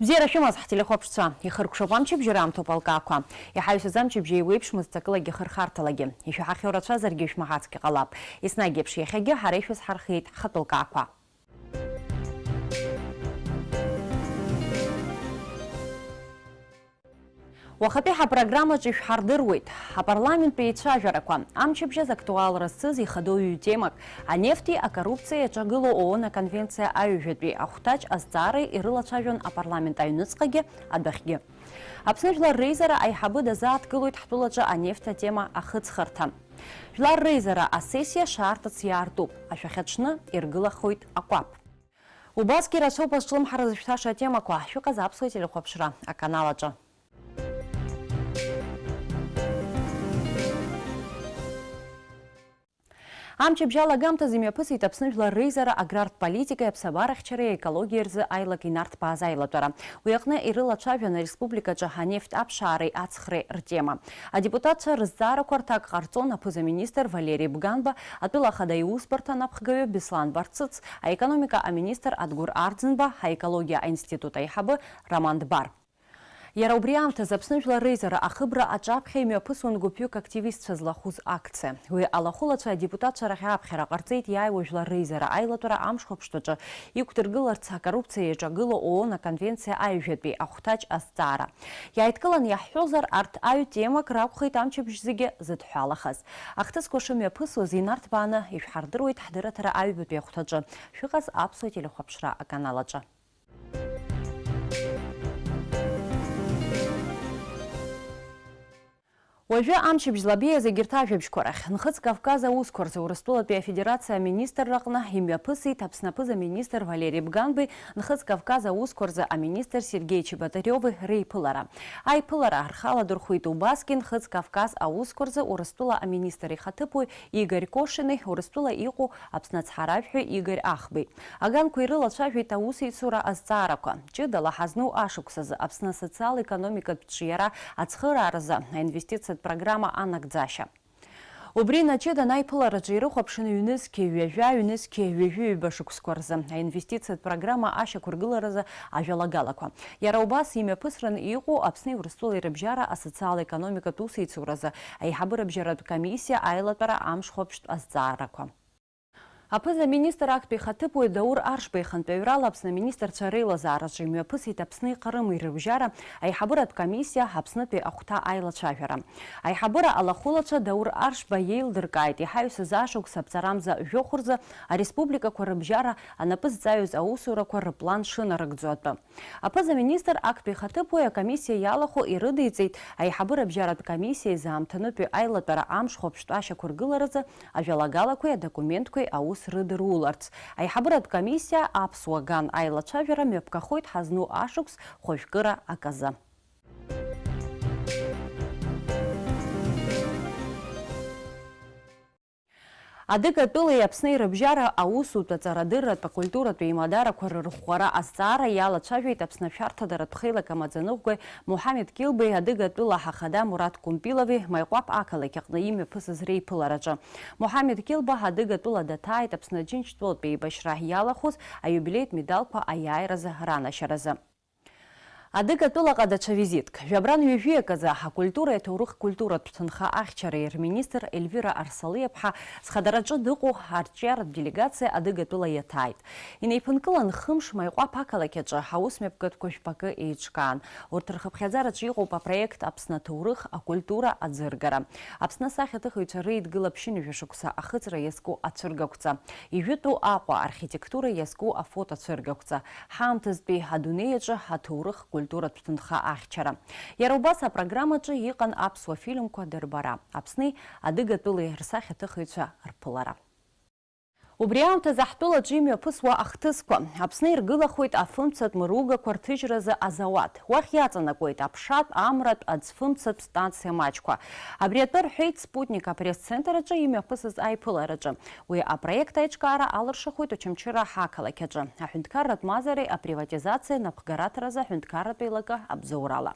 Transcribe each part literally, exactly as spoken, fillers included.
Бзиара шәымаз, ҳтелехәаԥшцәа! Ихыркәшоуп амчыбжь раамҭоуп алкаақәа. Иҳаҩсыз амчыбжьы еиуеиԥшмызт ҵакылагьы хырхарҭалагьы. Ишәаҳахьоу рацәазаргьы шәмаҳацгьы ҟалап. Еснагь еиԥш иахьагьы ҳара ишәызҳархиеит ҳхатәы лкаақәа. Уахатәи ҳапрограммаҿы ишәҳардыруеит. Апарламенттә еицәажәарақәа. Амчыбжь азы актуалра зцыз ихадоу ҩ-темак, анефти акоррупциеи иаҿагылоу ООН аконвенциа аҩажәатәи ахәҭаҷ азҵаареи ирылацәажәон апарламент аҩныҵҟагьы, адәахьгьы. Аԥсны Жәлар реизара аиҳабы дазааҭгылоит ҳтәылаҿы анефт атема ахыҵхырҭа. Жәлар реизара асессиа шаартыц иаартуп, ашәахьаҽны иргылахоит акәаԥ. Убасгьы рацәоуп азҿлымҳара зышәҭаша атемақәа, шәыҟаз аԥсуа телехәаԥшра аканал аҿы. Амчыбжь алагамҭазы имҩаԥысит Аԥсны Жәлар реизара аграртә политикеи аԥсабарахьчареи аекологиеи рзы аилак инарҭбааз аилатәара. Уи аҟны ирылацәажәан ареспубликаҿы анефт аԥшаареи ацхреи ртема. Адепутатцәа рызҵаарақәа рҭак ҟарҵон аԥыза-министр Валери Бганба, атәыла ахада иусбарҭа анапхгаҩы Беслан Барцыц, аекономика аминистр Адгәыр Арӡынба, аекологиа аинститут аиҳабы Роман Дбар. Иара убри аамҭазы Аԥсны Жәлар реизара ахыбра аҿаԥхьа имҩаԥысуан гәыԥҩык активистцәа злахәыз акциа. Уи алахәылацәа адепутатцәа рахь ааԥхьара ҟарҵеит иааиуа Жәлар реизара аилатәара амшхәаԥштәаҿы иқәдыргыларц акоррупциа иаҿагыло ООН аконвенциа аҩажәатәи ахәҭаҷ азҵаара. Иааидкылан иаҳҳәозар, арҭ аҩ-темак ракәхеит амчыбжь зегьы зыдҳәалахаз. Ахҭысқәа шымҩаԥысуаз инарҭбааны ишәҳардыруеит ҳдырраҭара аҩбатәи ахәҭаҿы. Шәыҟаз аԥсуа телехәаԥшра аканал аҿы. Уажәы амчыбжь лабиаз егьырҭ ажәабжьқәа рахь. Нхыҵ Кавказ аусқәа рзы Урыстәылатәи Афедерациа аминистр рҟны имҩаԥысит Аԥсны аԥыза-министр Валери Бганбеи Нхыҵ Кавказ аусқәа рзы аминистр Сергеи Чеботареви реиԥылара. Аиԥылара рхаладырхәит убасгьы Нхыҵ Кавказ аусқәа рзы Урыстәыла аминистр ихаҭыԥуаҩ Игорь Кошини, Урыстәыла иҟоу Аԥсны ацҳаражәҳәаҩ Игорь Ахбеи. Аганқәа ирылацәажәеит аусеицура азҵаарақәа, ҷыдала ҳазну ашықәсазы Аԥсны асоциал-економикатә ҿиара ацхырааразы аинвестициатә программа анагӡашьа. Убри инаҷыдан аиԥылараҿы ирыхәаԥшын ҩнызқьи ҩажәа, ҩнызқьи ҩажәи ҩба шықәсқәа рзы аинвестициатә программа ашьақәыргыларазы ажәалагалақәа. Иара убас имҩаԥысран иҟоу Аԥсни Урыстәылеи рыбжьара асоциал-економикатә усеицуразы аиҳабыра бжьаратә комиссиа аилатәара амшхәаԥштә азҵаарақәа. Аԥыза-министр актәи ихаҭыԥуаҩ Даур Аршба ихантәаҩрала Аԥсны аминистрцәа реилазаараҿы имҩаԥысит Аԥсни Ҟарыми рыбжьара аиҳабыратә комиссиа Аԥснытәи ахәҭа аилацәажәара. Аиҳабыра алахәылацәа Даур Аршба иеилдыркааит иҳаҩсыз ашықәс аԥҵарамза жәохә рзы ареспубликақәа рыбжьара анапы зҵаҩыз аусурақәа рыплан шынарыгӡо атәы. Аԥыза-министр актәи ихаҭыԥуаҩ акомиссиа иалахәу ирыдиҵеит аиҳабыра бжьаратә комиссиа изы аамҭанытәи аилатәара амшхәаԥштә ашьақәыргыларазы ажәалагалақәеи адокументқәеи аус рыдыруларц. Аиҳабыратә комиссиа аԥсуа ган аилацәажәара мҩаԥгахоит ҳазну ашықәс хәажәкыра аказы. Адыгатәылеи Аԥсни рыбжьара аусутә аҵарадырратә акультуратә еимадарақәа рырӷәӷәара азҵаара иалацәажәеит Аԥсны ашәарҭадаратә хеилак амаӡаныҟәгаҩ Муҳамед Килбеи Адыгатәыла ҳахада Мураҭ Кәымпилови Маиҟәаԥ ақалақь аҟны имҩаԥысыз реиԥылараҿы. Муҳамед Килба Адыгатәыла даҭааит Аԥсны Аџьынџьтәылатә еибашьра иалахәыз аиубилеитә медалқәа аиааиразы ранашьаразы. Адыгатәылаҟа даҽа визитк. Жәабран ҩажәиак азы акультуреи аҭоурых культуратә ҭынха ахьчареи рминистр Ельвира Арсалиаԥҳа зхадараҿы дыҟоу арҿиаратә делегациа Адыгатәыла иаҭааит. Инеиԥынкылан хымш Маиҟәаԥ ақалақь аҿы аусмҩаԥгатәқәа жәпакы еиҿкаан. Урҭ рхыԥхьаӡараҿы иҟоуп апроект Аԥсны аҭоурых, акультура, аӡыргара, Аԥсны асахьаҭыхыҩцәа реидгыла ԥшьынҩажәа шықәса ахыҵра иазку ацәыргақәҵа, ижәытәу Аҟәа архитектура иазку афотоцәыргақәҵа, ҳаамҭазтәи адунеи аҿы аҭоурых культуратә ҭынха ахьчара. Иара убас апрограммаҿы иҟан аԥсуа фильмқәа дырбара, Аԥсни Адыгатәылеи рсахьаҭыхыҩцәа рԥылара. Убри аамҭазы ҳтәылаҿы имҩаԥысуа ахҭысқәа. Аԥсны иргылахоит афымцатә мыругақәа рҭыжьразы азауад. Уахь иаҵанакуеит аԥшатә, амратә, аӡфымцатә станциа маҷқәа. Абри атәы рҳәеит Спутник апресс-центр аҿы имҩаԥысыз аиԥылараҿы. Уи апроект аиҿкаара алыршахоит Очамчыра ақалақь аҿы, аҳәынҭқарратә мазареи априватизациа напхгараҭаразы аҳәынҭқарратә еилакы абзоурала.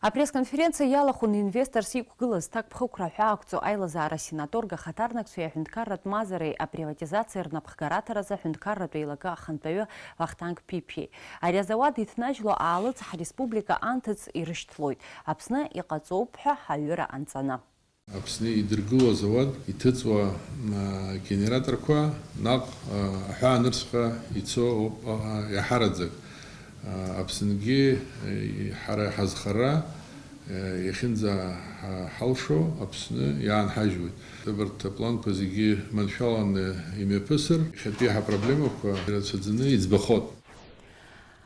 Апресс-конференциа иалахәын инвесторс иқәгылаз ҭакԥхықәра ҳәа ақәҵоу аилазаара сенаторга ахаҭарнакцәеи аҳәынҭқарратә мазареи априватизациа рнапхгараҭаразы аҳәынҭқарратә еилакы ахантәаҩы Вахтанг Ԥиԥиеи. Ари азауад иҭнажьло аалыҵ ҳреспублика анҭыҵ ирышьҭлоит, Аԥсны иҟаҵоуп ҳәа аҩыра анҵаны. Аԥсны идыргыло азауад иҭыҵуа, а, генераторқәа наҟ, а, аҳәаанырцәҟа ицо ауп, а, иаҳараӡак. А, Аԥсынгьы, а, ҳара ҳазхара, а, иахьынӡаҳалшо Аԥсны иаанҳажьуеит. Абарҭ апланқәа зегьы маншәаланы имҩаԥысыр, иахьатәи ҳапроблемақәа ирацәаӡаны иӡбахоит.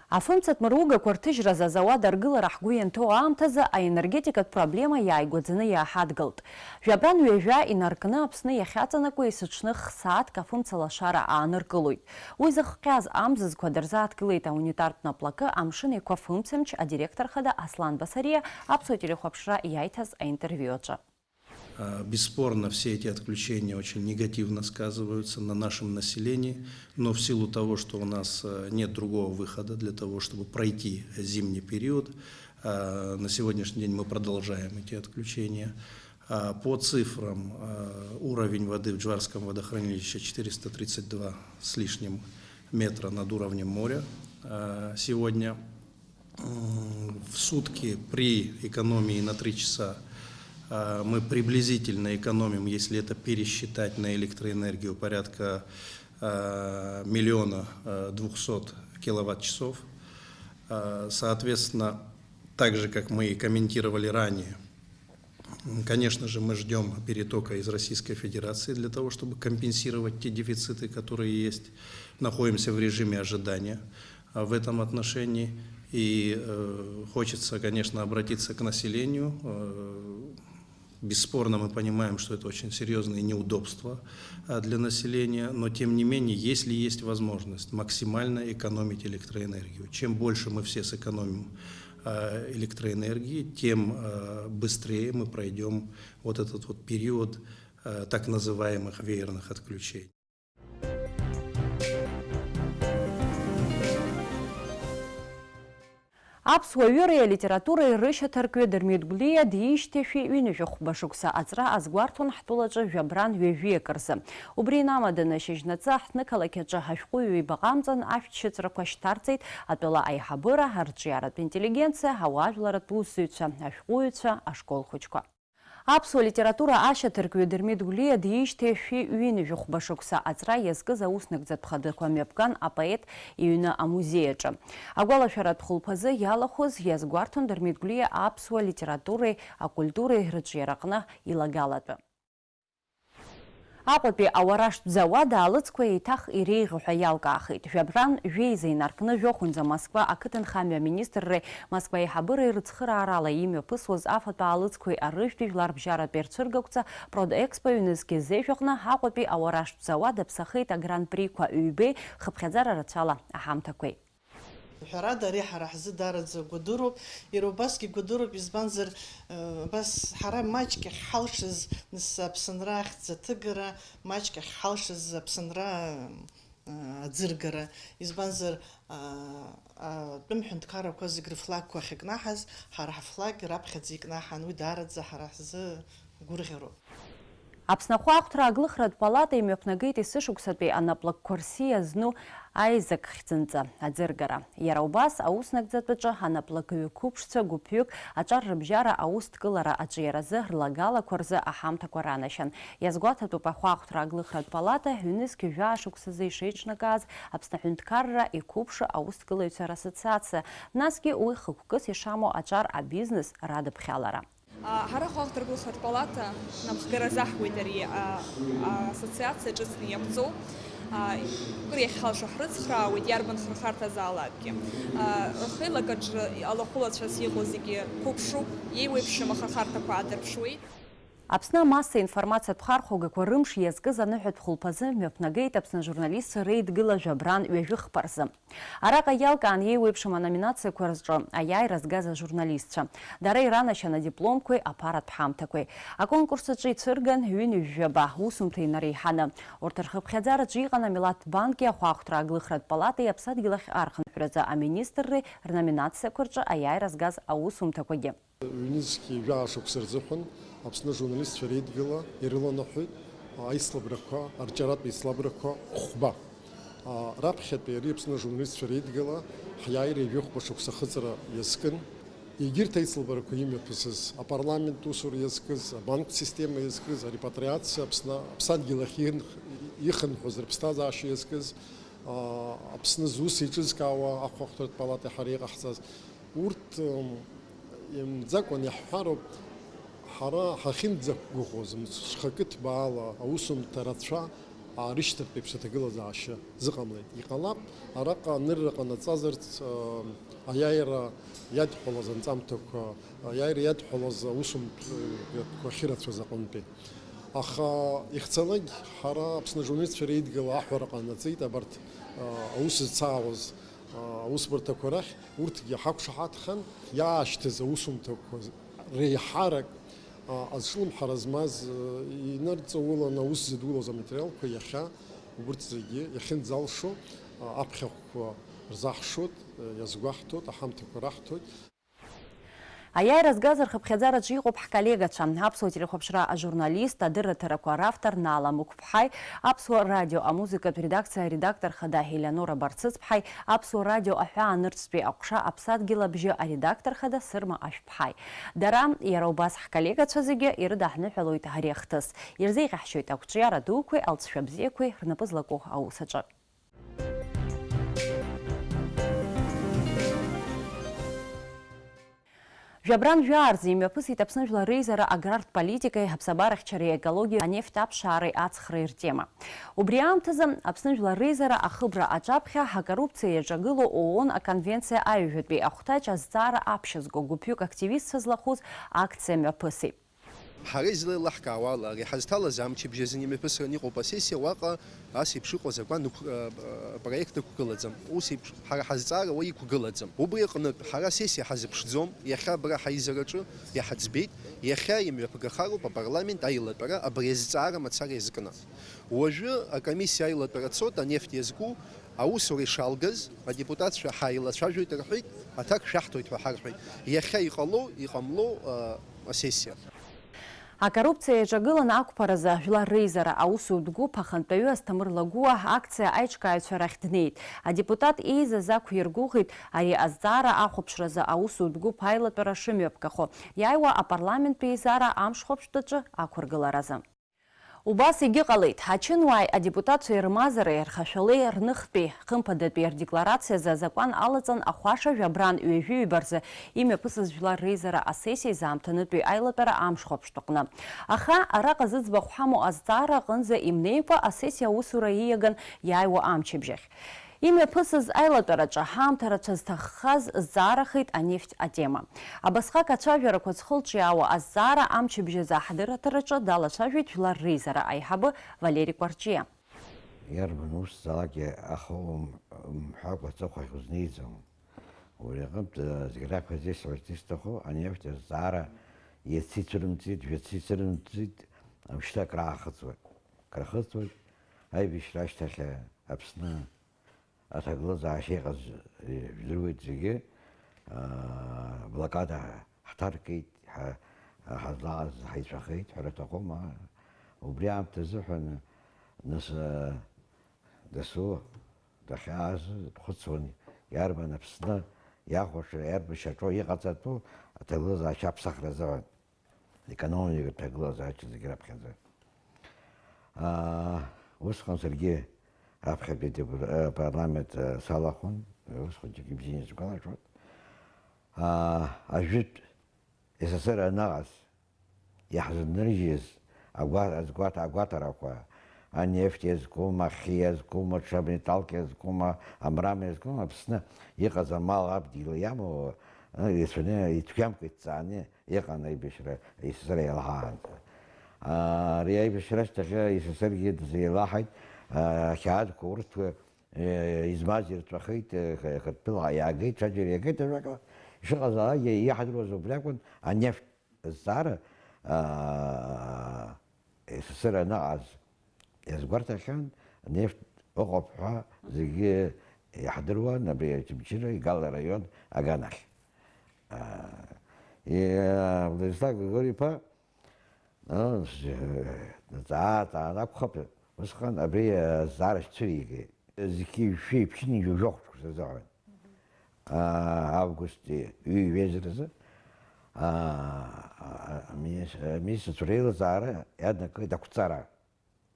Афымцатә мыругақәа рҭыжьразы азауад аргылара ҳгәы ианҭоу аамҭазы аенергетикатә проблема иааигәаӡаны иааҳадгылт. Жәабран ҩажәа инаркны Аԥсны иахьаҵанакуа есыҽных сааҭк афымца лашара ааныркылоит. Уи зыхҟьаз амзызқәа дырзааҭгылеит аунитартә наплакы Амшын Еиқәа фымцамч адиректор хада Аслан Басариа Аԥсуа телехәаԥшра иаиҭаз аинтервиу аҿы. А, бесспорно, все эти отключения очень негативно сказываются на нашем населении, но в силу того, что у нас, э, нет другого выхода для того, чтобы пройти зимний период, а, на сегодняшний день мы продолжаем эти отключения. А, по цифрам, а, уровень воды в Джварском водохранилище четыреста тридцать два с лишним метра над уровнем моря, а, сегодня. М, в сутки при экономии на три часа, а, мы приблизительно экономим, если это пересчитать на электроэнергию, порядка, а, миллиона, а, двухсот киловатт-часов. А, соответственно, так же, как мы и комментировали ранее, М, конечно же, мы ждём перетока из Российской Федерации для того, чтобы компенсировать те дефициты, которые есть. Находимся в режиме ожидания, а, в этом отношении. И, э, хочется, конечно, обратиться к населению. Э, бесспорно, мы понимаем, что это очень серьёзные неудобства, а, для населения, но тем не менее, если есть возможность, максимально экономить электроэнергию. Чем больше мы все сэкономим, а, электроэнергии, тем, а, быстрее мы пройдём вот этот вот период, э, так называемых веерных отключений. Аԥсуа ҩыреи алитературеи рышьаҭаркҩы Дырмит Гәлиа диижьҭеишәи ҩынҩажәи хәба шықәса аҵра азгәарҭон ҳтәылаҿы жәабран ҩажәи акы рзы. Убри инамаданы, шьыжьнаҵы ҳҭнықалақь аҿы ҳашәҟәыҩҩы ибаҟа амҵан ашәҭшьыҵәрақәа шьҭарҵеит атәыла аиҳабыра, арҿиаратә интеллигенциа, ауаажәларратә усзуҩцәа, ашәҟәыҩҩцәа, ашкол хәыҷқәа. Аԥсуа литература ашьаҭаркҩы Дырмит Гәлиа диижьҭеишәи ҩынҩажәи хәба шықәса аҵра иазкыз аус нагӡатә хадақәа мҩаԥган апоет иҩны амузеи аҿы. Агәалашәаратә хәылԥазы иалахәыз иазгәарҭон Дырмит Гәлиа аԥсуа литературеи акультуреи рыҿиараҟны илагалатәы. Аҟәатәи ауараштә зауад аалыҵқәа еиҭах иреиӷьу ҳәа иалкаахеит. Жәабран жәеиза инаркны жәохәынӡа Москва ақыҭанхамҩа аминистрреи Москва аиҳабыреи рыцхыраарала имҩаԥысуаз афатә аалыҵқәеи арыжәтәи жәларбжьаратәи рцәыргақәҵа Продэкспо ҩнызқьи зежәаҟны Аҟәатәи ауараштә зауад аԥсахеит агран-приқәа ҩбеи хыԥхьаӡара рацәала аҳамҭақәеи. Ҳәарада, ари ҳара ҳзы даараӡа гәадыроуп. Иара убасгьы гәадыроуп, избанзар, э, абас ҳара маҷк иахьҳалшаз, нас, Аԥсынра ахьӡ аҭыгара, маҷк иахьҳалшаз Аԥсынра, э, аӡыргара. Избанзар, а, атәым ҳәынҭқаррақәа зегь рыфлагқәа ахьыкнаҳаз, ҳара ҳфлаг раԥхьаӡа икнаҳан, уи даараӡа ҳара ҳзы гәырӷьароуп. Аԥсны ахәаахәҭра аглыхратә палата имҩаԥнагеит есышықәсатәи анаплакқәа рсиа зну аизак хьӡынҵа аӡыргара. Иара убас, аус нагӡатәаҿы анаплакҩы қәыԥшцәа гәыԥҩык аҿар рыбжьара аусҭгылара аҿиаразы рлагалақәа рзы аҳамҭақәа ранашьан. Иазгәаҭатәуп ахәаахәҭра аглыхратә палата ҩнызқь жәаа шықәсазы ишеиҿнакааз Аԥсны аҳәынҭқарра иқәыԥшу аусҭгылаҩцәа рассоциациа, насгьы уи хықәкыс ишамоу аҿар абизнес радыԥхьалара. А, ҳара ахәаахәҭра аглыхратә палата напхгара заҳуеит ари, а, ассоциациа ҿыцны иаԥҵоу. А, кыр иахьҳалшо ҳрыцхраауеит, иарбан хырхарҭазаалакгьы. А, рхеилак аҿы алахәылацәас иҟоу зегьы қәыԥшуп, иеиуеиԥшым ахырхарҭақәа аадырԥшуеит. Аԥсны амассеинформациатә хархәагақәа рымш иазкыз аныҳәатә хәылԥазы мҩаԥнагеит Аԥсны ажурналистцәа реидгыла жәабран ҩажәи хԥа рзы. Араҟа иалкаан иеиуеиԥшым аноминациақәа рҿы аиааира згаз ажурналистцәа. Дара иранашьан адипломқәеи аԥаратә ҳамҭақәеи. Аконкурс аҿы ицәырган ҩынҩажәаба усумҭа инареиҳаны. Урҭ рхыԥхьаӡараҿы иҟан амилаҭтә банки ахәаахәҭра аглыхратә палатеи аԥсадгьыл ахь архынҳәразы аминистрреи рноминациақәа рҿы аиааира згаз аусумҭақәагьы. Ҩнызқьи жәаа шықәса рзыҳәан Аԥсны ажурналистцәа реидгыла ирыланаҳәеит аицлабрақәа, арҿиаратә еицлабрақәа хәба. А, раԥхьатәи ари Аԥсны ажурналистцәа реидгыла ҳиааира ҩажәихәба шықәса ахыҵра иазкын. Егьырҭ аицлабрақәа имҩаԥысыз, апарламент усура иазкыз, абанктә система иазкыз, арепатриациа, Аԥсны, аԥсадгьыл ахь ирх-, ихынҳәыз рыԥсҭазаашьа иазкыз, а, Аԥсны зус еиҿызкаауа ахәаахәҭратә палатеи ҳареи иҟаҳҵаз, урҭ, м, имӡакәан иаҳҳәароуп, ҳара ҳахьынӡақәгәыӷуаз мцхакы ҭбаала аусумҭа рацәа аарышьҭыртә еиԥш аҭагылазаашьа зыҟамлеит. Иҟалап, араҟа анырра ҟанаҵазарц, м, аиааира иадҳәалаз анҵамҭақәа, аиааира иадҳәалаз аусумҭақәа ахьырацәаз аҟынтәи. Аха ихцалакь, ҳара Аԥсны ажурналистцәа реидгыла аҳәара ҟанаҵеит абарҭ, а, аус зцаауаз, а, аусбарҭақәа рахь, урҭгьы ҳақәшаҳаҭхан, иаашьҭыз аусумҭақәа реиҳарак, а, азҿлымҳара змаз, а, инарҵаулан аус зыдулоз аматериалқәа иахьа убырҭ зегьы иахьынӡалшо, а, аԥхьахәқәа рзаҳшоит, а, иазгәаҳҭоит, аҳамҭақәа раҳҭоит. Аиааира згаз рхыԥхьаӡараҿы иҟоуп ҳколлегацәа, аԥсуа телехәаԥшра ажурналист, адырраҭарақәа равтор Нала Мықәԥҳаи, аԥсуа радио амузыкатә редакциа аредактор хада Елеонора Барцыцԥҳаи, аԥсуа радио аҳәаанырцәтәи аҟәша Аԥсадгьыл абжьы аредактор хада Сырма Ашәԥҳаи. Дара, иара убас ҳколлегацәа зегьы ирыдаҳныҳәалоит ари ахҭыс. Ирзеиӷьаҳшьоит ақәҿиара дуқәеи алҵшәа бзиақәеи рнапы злаку аус аҿы. Жәабран жәаа рзы имҩаԥысит Аԥсны Жәлар реизара аграртә политикеи аԥсабарахьчареи аекологиеи анефть аԥшаареи ацхреи ртема. Убри аамҭазы Аԥсны Жәлар реизара ахыбра аҿаԥхьа акоррупциа иаҿагылоу ООН аконвенциа аҩажәатәи ахәҭаҷ азҵаара аԥшьазго гәыԥҩык активистцәа злахәыз акциа мҩаԥысит. Ҳара излеилаҳкаауа ала, ари ҳазҭалаз амчыбжь азын имҩаԥысран иҟоуп асессиа, уаҟа ас еиԥш иҟоу азакәан ықә-, а, а, проект ықәгылаӡам, ус еиԥш ҳара ҳазҵаара уа иқәгылаӡам. Убри аҟнытә, ҳара асессиа ҳазыԥшӡом, иахьа абра ҳаизараҿы иаҳӡбеит, иахьа имҩаԥгахароуп апарламент аилатәара абри азҵаара мацара иазкны. Уажәы акомиссиа аилатәара цоит, анефть иазку аусура ишалгаз, адепутатцәа ҳаилацәажәоит рҳәеит, аҭак шәаҳҭоит ҳәа ҳарҳәеит. Иахьа иҟало, иҟамло, а, асессиа. Акоррупциа иаҿагыланы ақәԥаразы ажәлар реизара аусутә гәыԥ ахантәаҩы Асҭамыр Лагәуа акциа аиҿкааҩцәа рахь днеит. Адепутат еизаз ақәиргәыӷит ари азҵаара ахәаԥшразы аусутә гәыԥ аилатәара шымҩаԥгахо, иааиуа апарламенттә еизара амшхәаԥштәаҿы ақәыргыларазы. Убас егьыҟалеит. Ачынуааи адепутатцәеи рмазареи, рхашәалеи, рныхтәи, хымԥадатәи рдекларациазы азакәан алаҵан ахәаша жәабран ҩажәи ҩба рзы имҩаԥысыз Жәлар реизара асессиа изаамҭанытәи аилатәара амшхәаԥштә аҟны. Аха араҟа зыӡбахә ҳамоу азҵаара аҟынӡа имнеикәа асессиа аусура ииаган иааиуа амчыбжьахь. Имҩаԥысыз аилатәараҿы ҳаамҭа рацәа зҭаххаз зҵаарахеит анефть атема. Абасҟак ацәажәарақәа зхылҿиаауа азҵаара амчыбжь азы аҳдырраҭараҿы далацәажәеит Жәлар реизара аиҳабы Валери Кәарҷиа. Иарбан усзаалакгьы ахы умҳәакәа аҵыхәахь узнеиӡом. Убри аҟынтә, зегь раԥхьаӡа исҳәарц исҭаху, анефть азҵаара иацы ицәырымҵит, жәацы ицәырымҵит, шьҭа акраахыҵуеит. Акрахыҵуеит, аибашьра ашьҭахь Аԥсны аҭагылазаашьа иҟаз, э, жәдыруеит зегьы, аа, блокада ҳҭаркит, ҳа-, ҳазлаҟаз ҳаицәахеит ҳәа рҭахума? Убри аамҭазыҳәан, нас, э, дасу дахьааз дхәыцуан, иарбан Аԥсны иахәаша, иарбан шьаҿоу иҟаҵатәу аҭагылазаашьа аԥсахра азыҳәан. Економикатә ҭагылазаашьа зегьы раԥхьаӡа. Аа, усҟан саргьы аԥхьатәи адепу-, апарламент, а, салахәын, усҟан џьаргьы бзианы исгәалашәоит. Аа, ажәытә С С С Р анаҟаз иаҳзынрыжьыз агәа-, азгәаҭ-, агәаҭарақәа, анефть иазкума, ахьы иазкума, ҽа металлк иазкума, амрам иазкума, Аԥсны иҟаз амал абдила иамоу, а, ицәаны, ицәгьамкәа иҭҵааны, Иҟан аибашьра С С Р еилаҳаанӡа. Ари аибашьра ашьҭахь С С Р-гьы дзеилаҳаит, ақьаадқәа урҭ, э, измаз ирҵәахит, э, Қырҭтәыла иаагеит, ҽаџьара иагеит, ажәакала, ишыҟазаалакгьы иаҳдыруаз убри акәын, анефть зҵаара, аа, С С Р аныҟаз иазгәарҭахьан, анефть ыҟоуп ҳәа зегьы иаҳдыруан, абри Очамчыра, Игала араион аганахь. Аа, Иа-, Владислав Григори-иԥа, ыы, ҵаа-ҵаан акәхап, усҟан абри азҵаара шәцәыригеит. Зқьи жәшәи ԥшьынҩажәи жәохә шықәса азыҳәан, аа, августи ҩажәи жәеизаразы, аа, а, аминис-, аминистрцәа реилазаара иаднакылеит ақәҵара.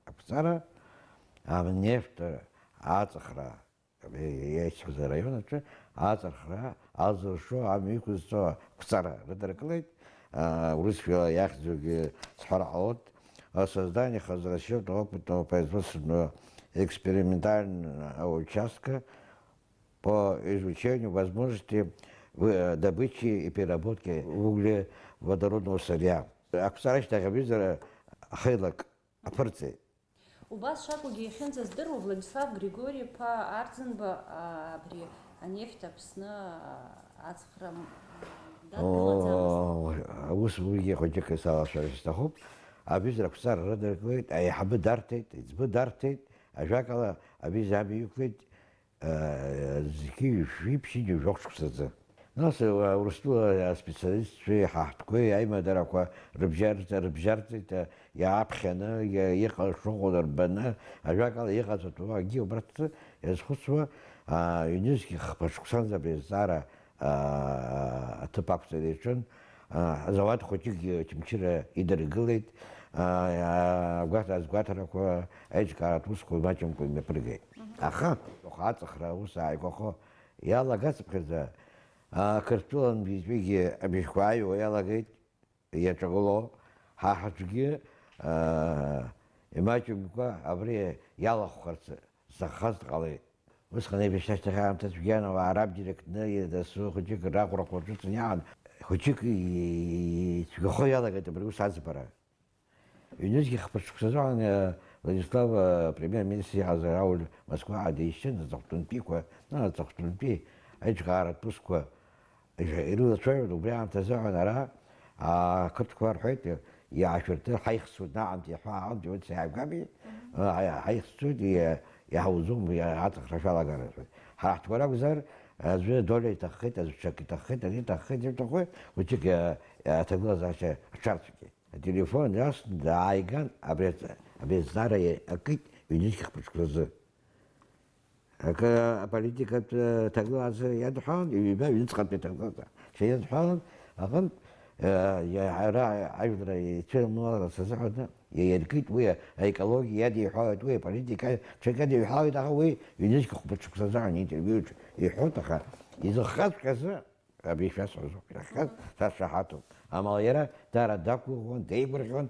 Ақәҵара, анефтә аҵыхра, иеиҳәаз араион аҿы аҵырхра, алзыршо, амҩа иқәызҵо ақәҵара рыдыркылеит, аа, урысшәала иахьӡугьы сҳәар ҟалоит, о создании хозрасчётного опытного производственного экспериментального участка по изучению возможности вы-, добычи и переработки углеводородного сырья. Ақәҵара ашьҭахь абизара ахеилак аԥырҵеит. Убас шакәугьы иахьынӡаздыруа, Владислав Григори-иԥа Арӡынба, а, абри анефть Аԥсны, а, аҵхра, м, дадгылаӡамызт. О, аус уигьы хәыҷык салашәар сҭахуп. Абизара ақәҵара рыдыркылеит, аиҳабы дарҭеит, иӡбы дарҭеит, ажәакала, абиза амҩа иқәлеит, зқьи жәшәи ԥшьынҩажәи жәохә шықәсазы. Нас, уа, Урыстәыла аспециалистцәеи ҳа ҳтәқәеи аимадарақәа рыбжьарҵа-, рыбжьарҵеит, иа-, иҟаз шыҟоу рбаны, ажәакала, иҟаҵатәу акгьы убарҭ рзы иазхәыцуа, а, ҩнызқь хԥа шықәсанӡа абри азҵаара, а, аҭыԥ ақәҵара иаҿын. А, азауад хәыҷыкгьы Очамчыра идыргылеит, а, агәаҭ-, азгәаҭарақәа аиҿкааратә усқәа маҷымкәа имҩаԥыргеит. Аха, аҵыхра аус ааигәахо иалагацыԥхьаӡа, а, Қырҭтәылантәигьы абжьқәа ааҩуа иалагеит, иаҿагыло, ҳа ҳаҿгьы, а, имаҷымкәа абри иалахәхарц зҭаххаз дҟалеит. Усҟан аибашьра ашьҭахь аамҭа цәгьан, ауаа рабџьар кны, дасу хәыҷык раӷәрақәа рҿыцын иаан, хәыҷык ицәгьахо иалагеит абри аус аӡбара. Ҩнызқь хԥа шықәсазы, э, Владислав, э, премьер-министр иҟаз Рауль Москваҟа дишьҭын, аҵыхәтәантәиқәа, ну, аҵыхәтәантәи аиҿкааратә усқәа Ижә-, ирылацәажәон убри аамҭазыҳәан ара, ақырҭқәа рҳәеит, иаашәырты, ҳаихсуеит наҟынтәи, ҳәа аҟынтәи, урҭ сааигәами, ҳа-, ҳаихсуеит, иа-, иаҳауӡом, иа-, аҵыхра шәалагар рҳәеит. Ҳара ҳтәқәа ракәзар, аӡәы доля иҭаххеит, аӡәы ҽак иҭаххеит, ари иҭаххеит, ирҭаху, хәыҷык, иа-, иа-, аҭагылазаашьа аҽарцәгьеит. Ателефон иасны дааиган, абри аҵ-, абри азҵаара иакит ҩнызқь хԥа шықәсазы. Акы аполитикатә, э, ҭагылазаашьа иадҳәалан, ҩба ҩныҵҟатәи аҭагылазаашьа иадҳәалан, аҟынтә, э, иа-, ара ажәлар ицәырымлаларц азыҳәан иаиркит уи аекологиа иадиҳәалеит, уи аполитика ҽак иадиҳәалеит, аха уи ҩнызқь хәба шықәса азыҳәан интервиуаҿы иҳәоит, аха изыхҟьаҵәҟьазы Абри шәасҳәозоуп, иахьхаз сашаҳаҭуп. Амала иара даара дақәгәыӷуан, деигәырӷьон,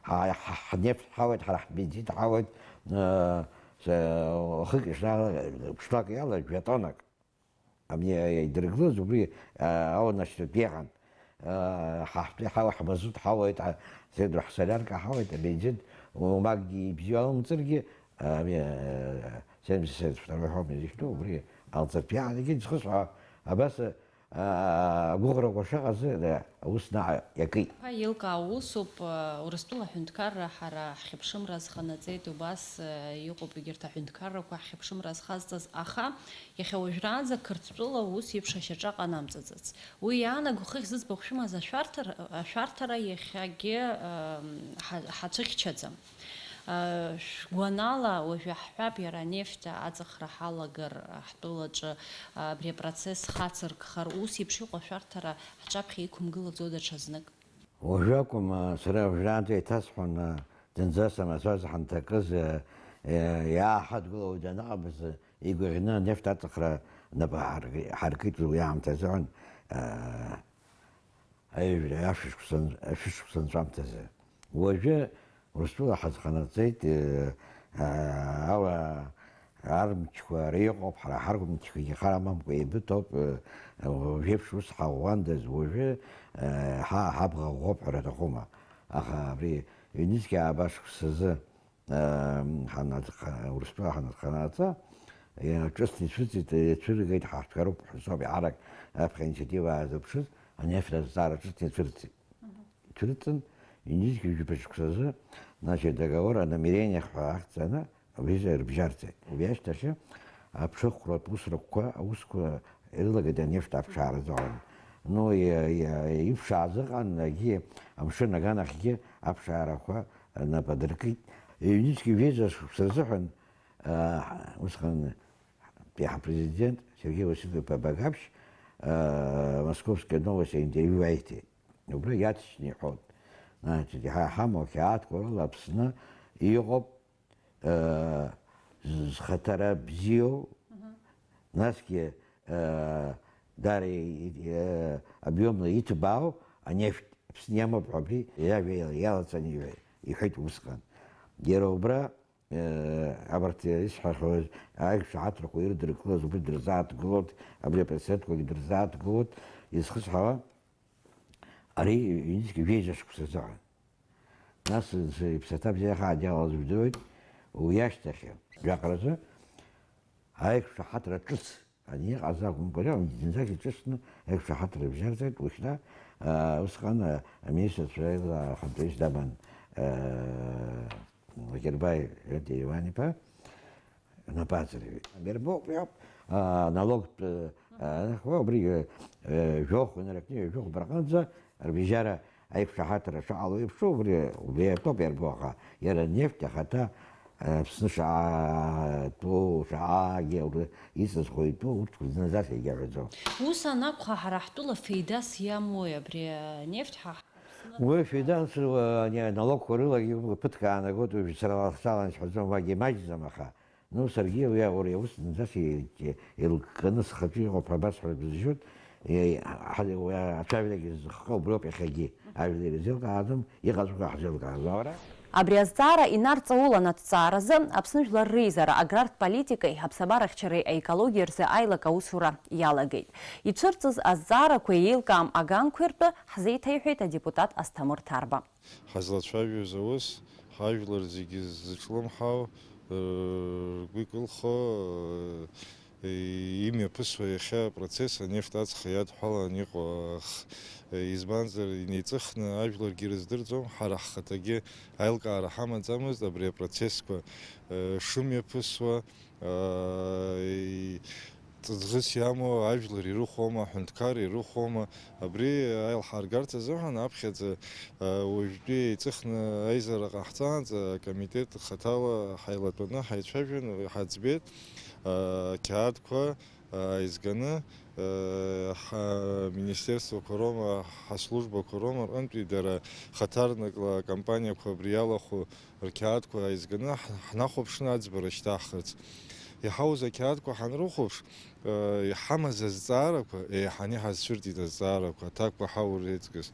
ҳа-, ҳа-, ҳнефть ҳауеит, ҳара ҳбензин ҳауеит, э, с-, хык ишнала, ҽнак иала, жәа-тоннак. Абни идыргылаз убри, э, аунашьҭратә иҟан. Э, ҳа ҳтәы ҳауа, ҳмазут ҳауеит, ҳа-, сеидру ҳсолиарка ҳауеит, абензин, умакгьы ибзиоу алымҵыргьы, э, абни, э, семьдесят второй ҳәа изышьҭоу, убри алҵыртә иаанагеит, зхысҳәаауа абас, Агәыӷрақәа шыҟаз, аус наҟ иакит. Ҳәа еилкаау усуп, Урыстәыла аҳәынҭқарра ҳара ҳхьыԥшымра азханаҵеит, убас иҟоуп егьырҭ аҳәынҭқаррақәа ҳхьыԥшымра азхазҵаз, аха иахьа уажәраанӡа Қырҭтәыла ус еиԥш ашьаҿа ҟанамҵаӡац. Уи иаанаго хыхь зыӡбахә шәымаз ашәарҭар-, ашәарҭара иахьагьы, ам, ҳа-, ҳацәыхьчаӡам. Шәгәанала, уажәы ҳҳәап, иара анефть аҵыхра ҳалагар, ҳтәылаҿы абри апроцесс хацыркхар, ус еиԥш иҟоу ашәарҭара ҳҿаԥхьа иқәымгылаӡо даҽазнык? Уажәы акәым, сара уажәраанӡа еиҭасҳәон, зынӡа самацәаз ҳанҭакыз, иааҳадгылоу даныҟамыз, игәаӷьны анефть аҵыхра напы ҳарк-, ҳаркит уи аамҭазы, аҩажәи ашәышықәса, ашәышықәса нҵәамҭазы. Уажәы Урыстәыла ҳазханаҵеит, э, э, ала армчқәа ара иҟоуп, ҳара ҳармчқәагьы хар амамкәа еибыҭоуп, э, уажәеиԥш ус ҳаӷәӷәандаз, уажәы, э, ҳа-, ҳабӷа ӷәӷәоуп ҳәара аҭахума? Аха абри ҩнызқь ааба шықәсазы, э, ҳаназха-, Урыстәыла ҳаназханаҵа, иа-, ҿыцны ицәырҵит, ицәыргеит, ҳаҳәынҭқаруп ҳәа соуп иаҳарак аԥхьа инициатива аазырԥшыз, анефть азҵаара ҿыцны ицәырҵит. Ицәырҵын, ҩнызқь жәаба шықәсазы, значит, договор о намерениях ҳәа ахьӡаны, абри рыбжьарҵеит. Убри ашьҭахь аԥшыхәратә усрақәа, аусқәа ирылагеит анефть аԥшааразы. Ну, иа-, иа-, иԥшааз ыҟан, егьи амшын аганахьгьы аԥшаарақәа нап адыркит. Ҩнызқьи жәеиза шықәса рзыҳәан, аа, усҟан иаҳа президент Сергеи Васильевич Бабагапшь, аа, Московская новость аинтервиу аиҭеит. Убра иаҵшьны иҳәоит. Значит, иҳа-, иҳамоу ақьаадқәа рыла Аԥсны иҟоуп, э, з-, зхаҭара бзиоу, насгьы, э, дара и-, и-, э, объемла иҭбаау анефть Аԥсны иамоуп ҳәа абри иажәа иалаҵаны иҳәа-, иҳәеит усҟан. Иара убра, э, абарҭ исҳәахьоу аиқәшаҳаҭрақәа ирыдыркылаз убри дырзааҭгылоит, абри апроцентқәагьы дырзааҭгылоит, изхысҳәаауа ари ҩнызқь ҩеиза шықәса азыҳәан. Нас, с-, иԥсаҭа бзиахааит иалаз жәдыруеит, уи ашьҭахь, жәаҟаразы аиқәшаҳаҭра ҿыц аниҟаз акәымкәа, зынӡак иҿыцны аиқәшаҳаҭра бжьарҵеит, уажәшьҭа, аа, усҟан, аа, аминистрцәа рыла ахантәаҩыс даман, аа, Лакербаи Леонти Леуан-иԥа, напаҵаҩы. Абри арбоуп, иоуп, аа, налогтә, аа, убри, э, жәохә инаркны, жәохә браҟынӡа рбжьара аиқәшаҳаҭра шаҟало еиԥшу, убри, убри атәоуп иарбоу, аха иара анефть ахаҭа, э, Аԥсны шаатәу, шаҟагьы, убри иҵызхуа итәу, урҭ зынӡас иагьаҳәаӡом. Ус анакәха, ҳара ҳтәыла феидас иамои абри анефть ҳа Уи феида анцыруа, ани аналогқәа рылагьы ԥыҭк аанагоит, уажә сара лахсалан сҳәаӡом, уагьы имаҷӡам, аха, ну, саргьы уи ауриа ус зынӡас и-, и-, еилыкканы схаҿы иҟоуп ҳәа басҳәар бызшәоит, и-, ҳа-, уи ацәажәарагьы зыхҟьо убриоуп иахьагьы. Ажәлар ирзеилкааӡом, иҟаҵәҟьоу ҳзеилкааз аура. Абри азҵаара инарҵаулан аҭҵааразы Аԥсны Жәлар Реизара аграртә политикеи аԥсабарахьчареи аекологиеи рзы аилак аусура иалагеит. Ицәырҵыз азҵаарақәеи еилкаам аганқәеи ртәы ҳзеиҭеиҳәеит адепутат Асҭамыр Ҭарба. Ҳазлацәажәоз аус, ҳажәлар зегьы ззыҿлымҳау, ргәы икылхо, имҩаԥысуа иахьа апроцесс анефть аҵх иадҳәалан иҟоу ах-, избанзар, инеиҵыхны ажәларгьы ирыздырӡом, ҳара ҳхаҭагьы аилкаара ҳамаӡамызт абри апроцессқәа шымҩаԥысуа, ыы, ҵыӡӷыс иамоу ажәлар ирыхәома, аҳәынҭқар ирыхәома, абри аилҳаргарҭа азыҳәан аԥхьаӡа, ыы, уажәтәи еиҵыхны аизара ҟаҳҵаанӡа акомитет хаҭала ҳаилатәаны ҳаицәажәан, ҳаӡбеит, ыы, ақьаадқәа, ыы, ааизганы, ыы, ҳаминистерствақәа роума, ҳаслужбақәа роума рҟынтәи дара хаҭарнакла акомпаниақәа абри иалахәу рқьаадқәа ааизганы ҳ-, ҳнахәаԥшны аӡбара шьҭаҳхырц. Иҳауз ақьаадқәа ҳанрыхәаԥш, э, иҳамаз азҵаарақәа, еиҳаны иҳазцәырҵит азҵаарақәа, аҭакқәа ҳаур еиҵкыс.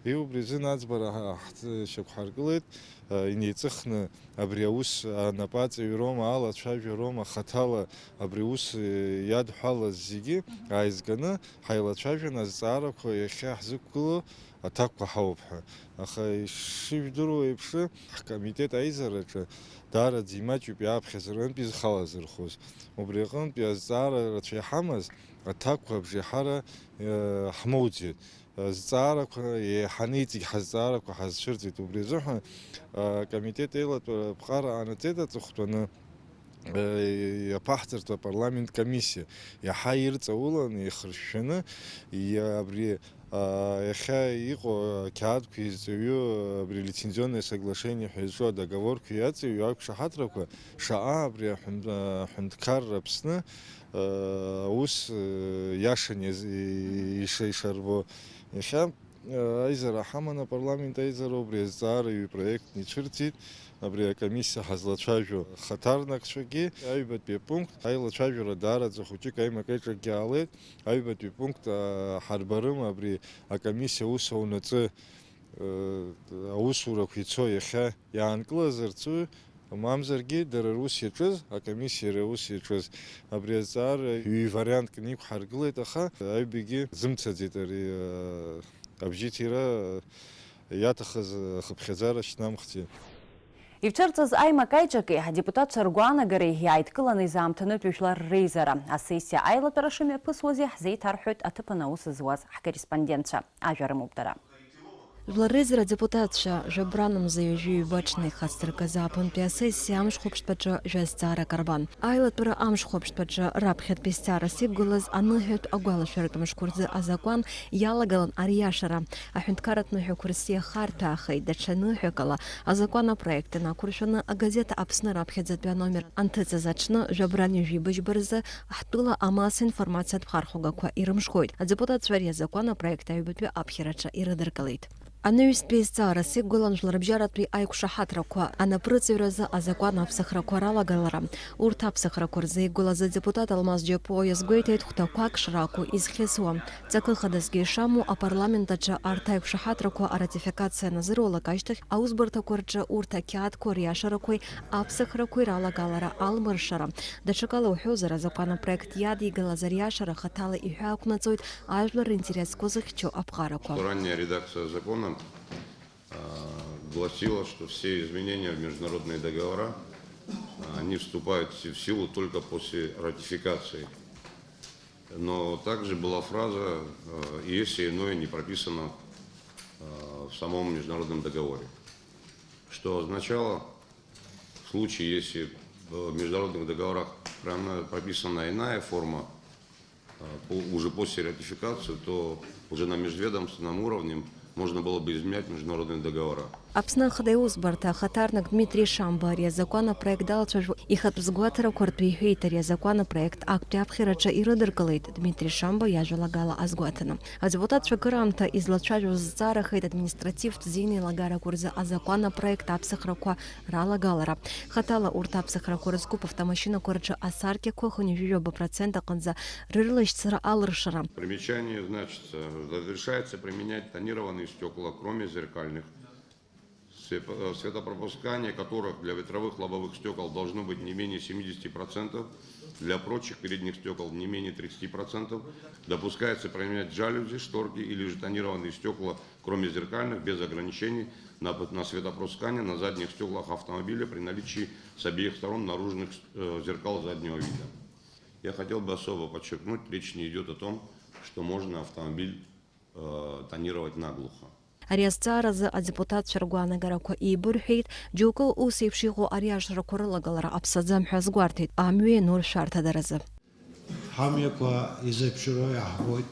Иубри азын аӡбара ҳа-, ҳт-, шьақәҳаргылеит, э, инеиҵыхны абри аус анапаҵаҩроума, алацәажәароума, хаҭала абри аус, э, иадҳәалаз зегьы ааизганы ҳаилацәажәан азҵаарақәа иахьа ҳзықәгылоу аҭакқәа ҳауп ҳәа. Аха ишыжәдыруа еиԥш, ҳкомитет аизараҿы даараӡа имаҷуп иааԥхьаз рынтә изхалазырхәыз. Убри аҟынтәи азҵаара рацәа иҳамаз аҭакқәа абжеиҳара, э, ҳмоуӡеит. Азҵаарақәа еиҳаны иҵегь ҳазҵаарақәа ҳазцәырҵит. Убри азыҳәан, э, акомитет еилатәара аԥҟара ҟанаҵеит аҵыхәтәаны, иаԥаҳҵартә апарламент комиссиа иаҳа ирҵауланы, ихыршәшәаны, иа-, абри, а, иахьа иҟоу ақьаадқәа изҵаҩу абри лицензионное соглашение ҳәа изҿу адоговорқәа иаҵаҩу ақәшаҳаҭрақәа шаҟа абри аҳәын-, аҳәынҭқарра Аԥсны, а, аус, а, иашан иаз-, и-, иша-, ишарбо. Иахьа Аизара ҳаман, апарламент аизара, убри азҵаара ҩ-проектны ицәырҵит, абри акомиссиа ҳазлацәажәо хаҭарнакцәагьы, аҩбатәи апункт, аилацәажәара даараӡа хәыҷык аимак-аиҿакгьы аалеит, аҩбатәи пункт, а, ҳарбарым, абри акомиссиа аус аунаҵы, э, аусурақәа ицо иахьа иаанкылазарц, мамзаргьы дара рус иаҿыз, акомиссиа рус иаҿыз, абри азҵаара ҩ-варианткны иқәҳаргылеит, аха аҩбагьы зымцаӡеит ари, э, абжьыҭира иаҭахыз ахыԥхьаӡара шьҭнамхӡеит. Ицәырҵыз аимак-аиҿаки адепутатцәа ргәаанагареи иааидкыланы изаамҭанытә жәлар реизара асессиа аилатәара шымҩаԥысуази ҳзеиҭарҳәоит аҭыԥан аус зуаз ҳкорреспондентцәа. Ажәа рымоуп дара. Жәлар реизара адепутатцәа жәабран мза ҩажәи ҩба аҽны ихацдыркыз ааԥынтәи асессиа амшхәаԥштәаҿы жәа зҵаарак рбан. Аилатәара амшхәаԥштәаҿы раԥхьатәи зҵаарас иқәгылаз аныҳәатә агәалашәаратә мышқәа рзы азакәан иалагалан ариашара. Аҳәынҭқарратә ныҳәақәа рзы иахарҭәаахеит, даҽа ныҳәак ала азакәан апроект инақәыршәаны агазеҭ Аԥсны раԥхьаӡатәи аномер анҭыҵыз аҽны жәабран ҩажәи быжьба рзы ҳтәыла амассаинформациатә хархәагақәа ирымшхоит. Адепутатцәа ари азакәан апроект аҩбатәи аԥхьараҿы ирыдыркылеит. Анаҩстәи зҵаарас иқәгылан жәларбжьаратәи аиқәшаҳаҭрақәа анапрыҵаҩразы азакәан аԥсахрақәа ралагалара. Урҭ аԥсахрақәа рзы иқәгылаз адепутат Алмаз Џьапуа иазгәеиҭеит хәҭақәак шракәу изхьысуа. Ҵакы хадазгьы ишамоу апарламент аҿы арҭ аиқәшаҳаҭрақәа аратификациа аназыруалак ашьҭахь аусбарҭақәа рҿы урҭ ақьаадқәа риашарақәеи аԥсахрақәеи ралагалара алмыршара. Даҽакала уҳәозар, азакәан апроект иадигалаз ариашара хаҭала иҳәаақәнаҵоит ажәлар ринтересқәа зыхьчо аԥҟарақәа. Что ранняя редакция закона, а, гласила, что все изменения в международные договора, а, они вступают в си-, в силу только после ратификации. Но также была фраза, э, «и если иное не прописано, э, в самом международном договоре», что означало, в случае, если в международных договорах прямо прописана иная форма, э, по-, уже после ратификации, то уже на межведомственном уровне можно было бы изменять международные договора. Аԥсны Ахада Иусбарҭа ахаҭарнак Дмитри Шамба ари азакәан апроект далацәажәо ихатә згәаҭарақәа ртәы иҳәеит, ари азакәан апроект актәи аԥхьараҿы ирыдыркылеит Дмитри Шамба иажәалагала азгәаҭаны. Адепутатцәа акыраамҭа излацәажәоз зҵаарахеит административтә зин еилагарақәа рзы азакәан апроект аԥсахрақәа ралагалара. Хаҭала урҭ аԥсахрақәа рызкуп автомашьынақәа рҿы асаркьақәа хынҩажәижәаба процент аҟынӡа рырлашьцара алыршара. Примечание, значит, э, разрешается применять тонированные стекла, кроме зеркальных, свепо-, э, светопропускание которых для ветровых лобовых стекол должно быть не менее семидесяти процентов, для прочих передних стекол не менее тридцати процентов. Допускается применять жалюзи, шторки или же тонированные стекла, кроме зеркальных, без ограничений на, на светопропускание на задних стеклах автомобиля при наличии с обеих сторон наружных, э, зеркал заднего вида. Я хотел бы особо подчеркнуть, речь не идёт о том, что можно автомобиль, э, тонировать наглухо. Ари азҵааразы адепутатцәа ргәаанагарақәа еибырҳәеит, џьоукы ус еиԥш иҟоу ариашарақәа рылагалара аԥсаӡам ҳәа азгәарҭеит, амҩа иану ршәарҭадаразы. Ҳамҩақәа изеиԥшроу иаҳбоит.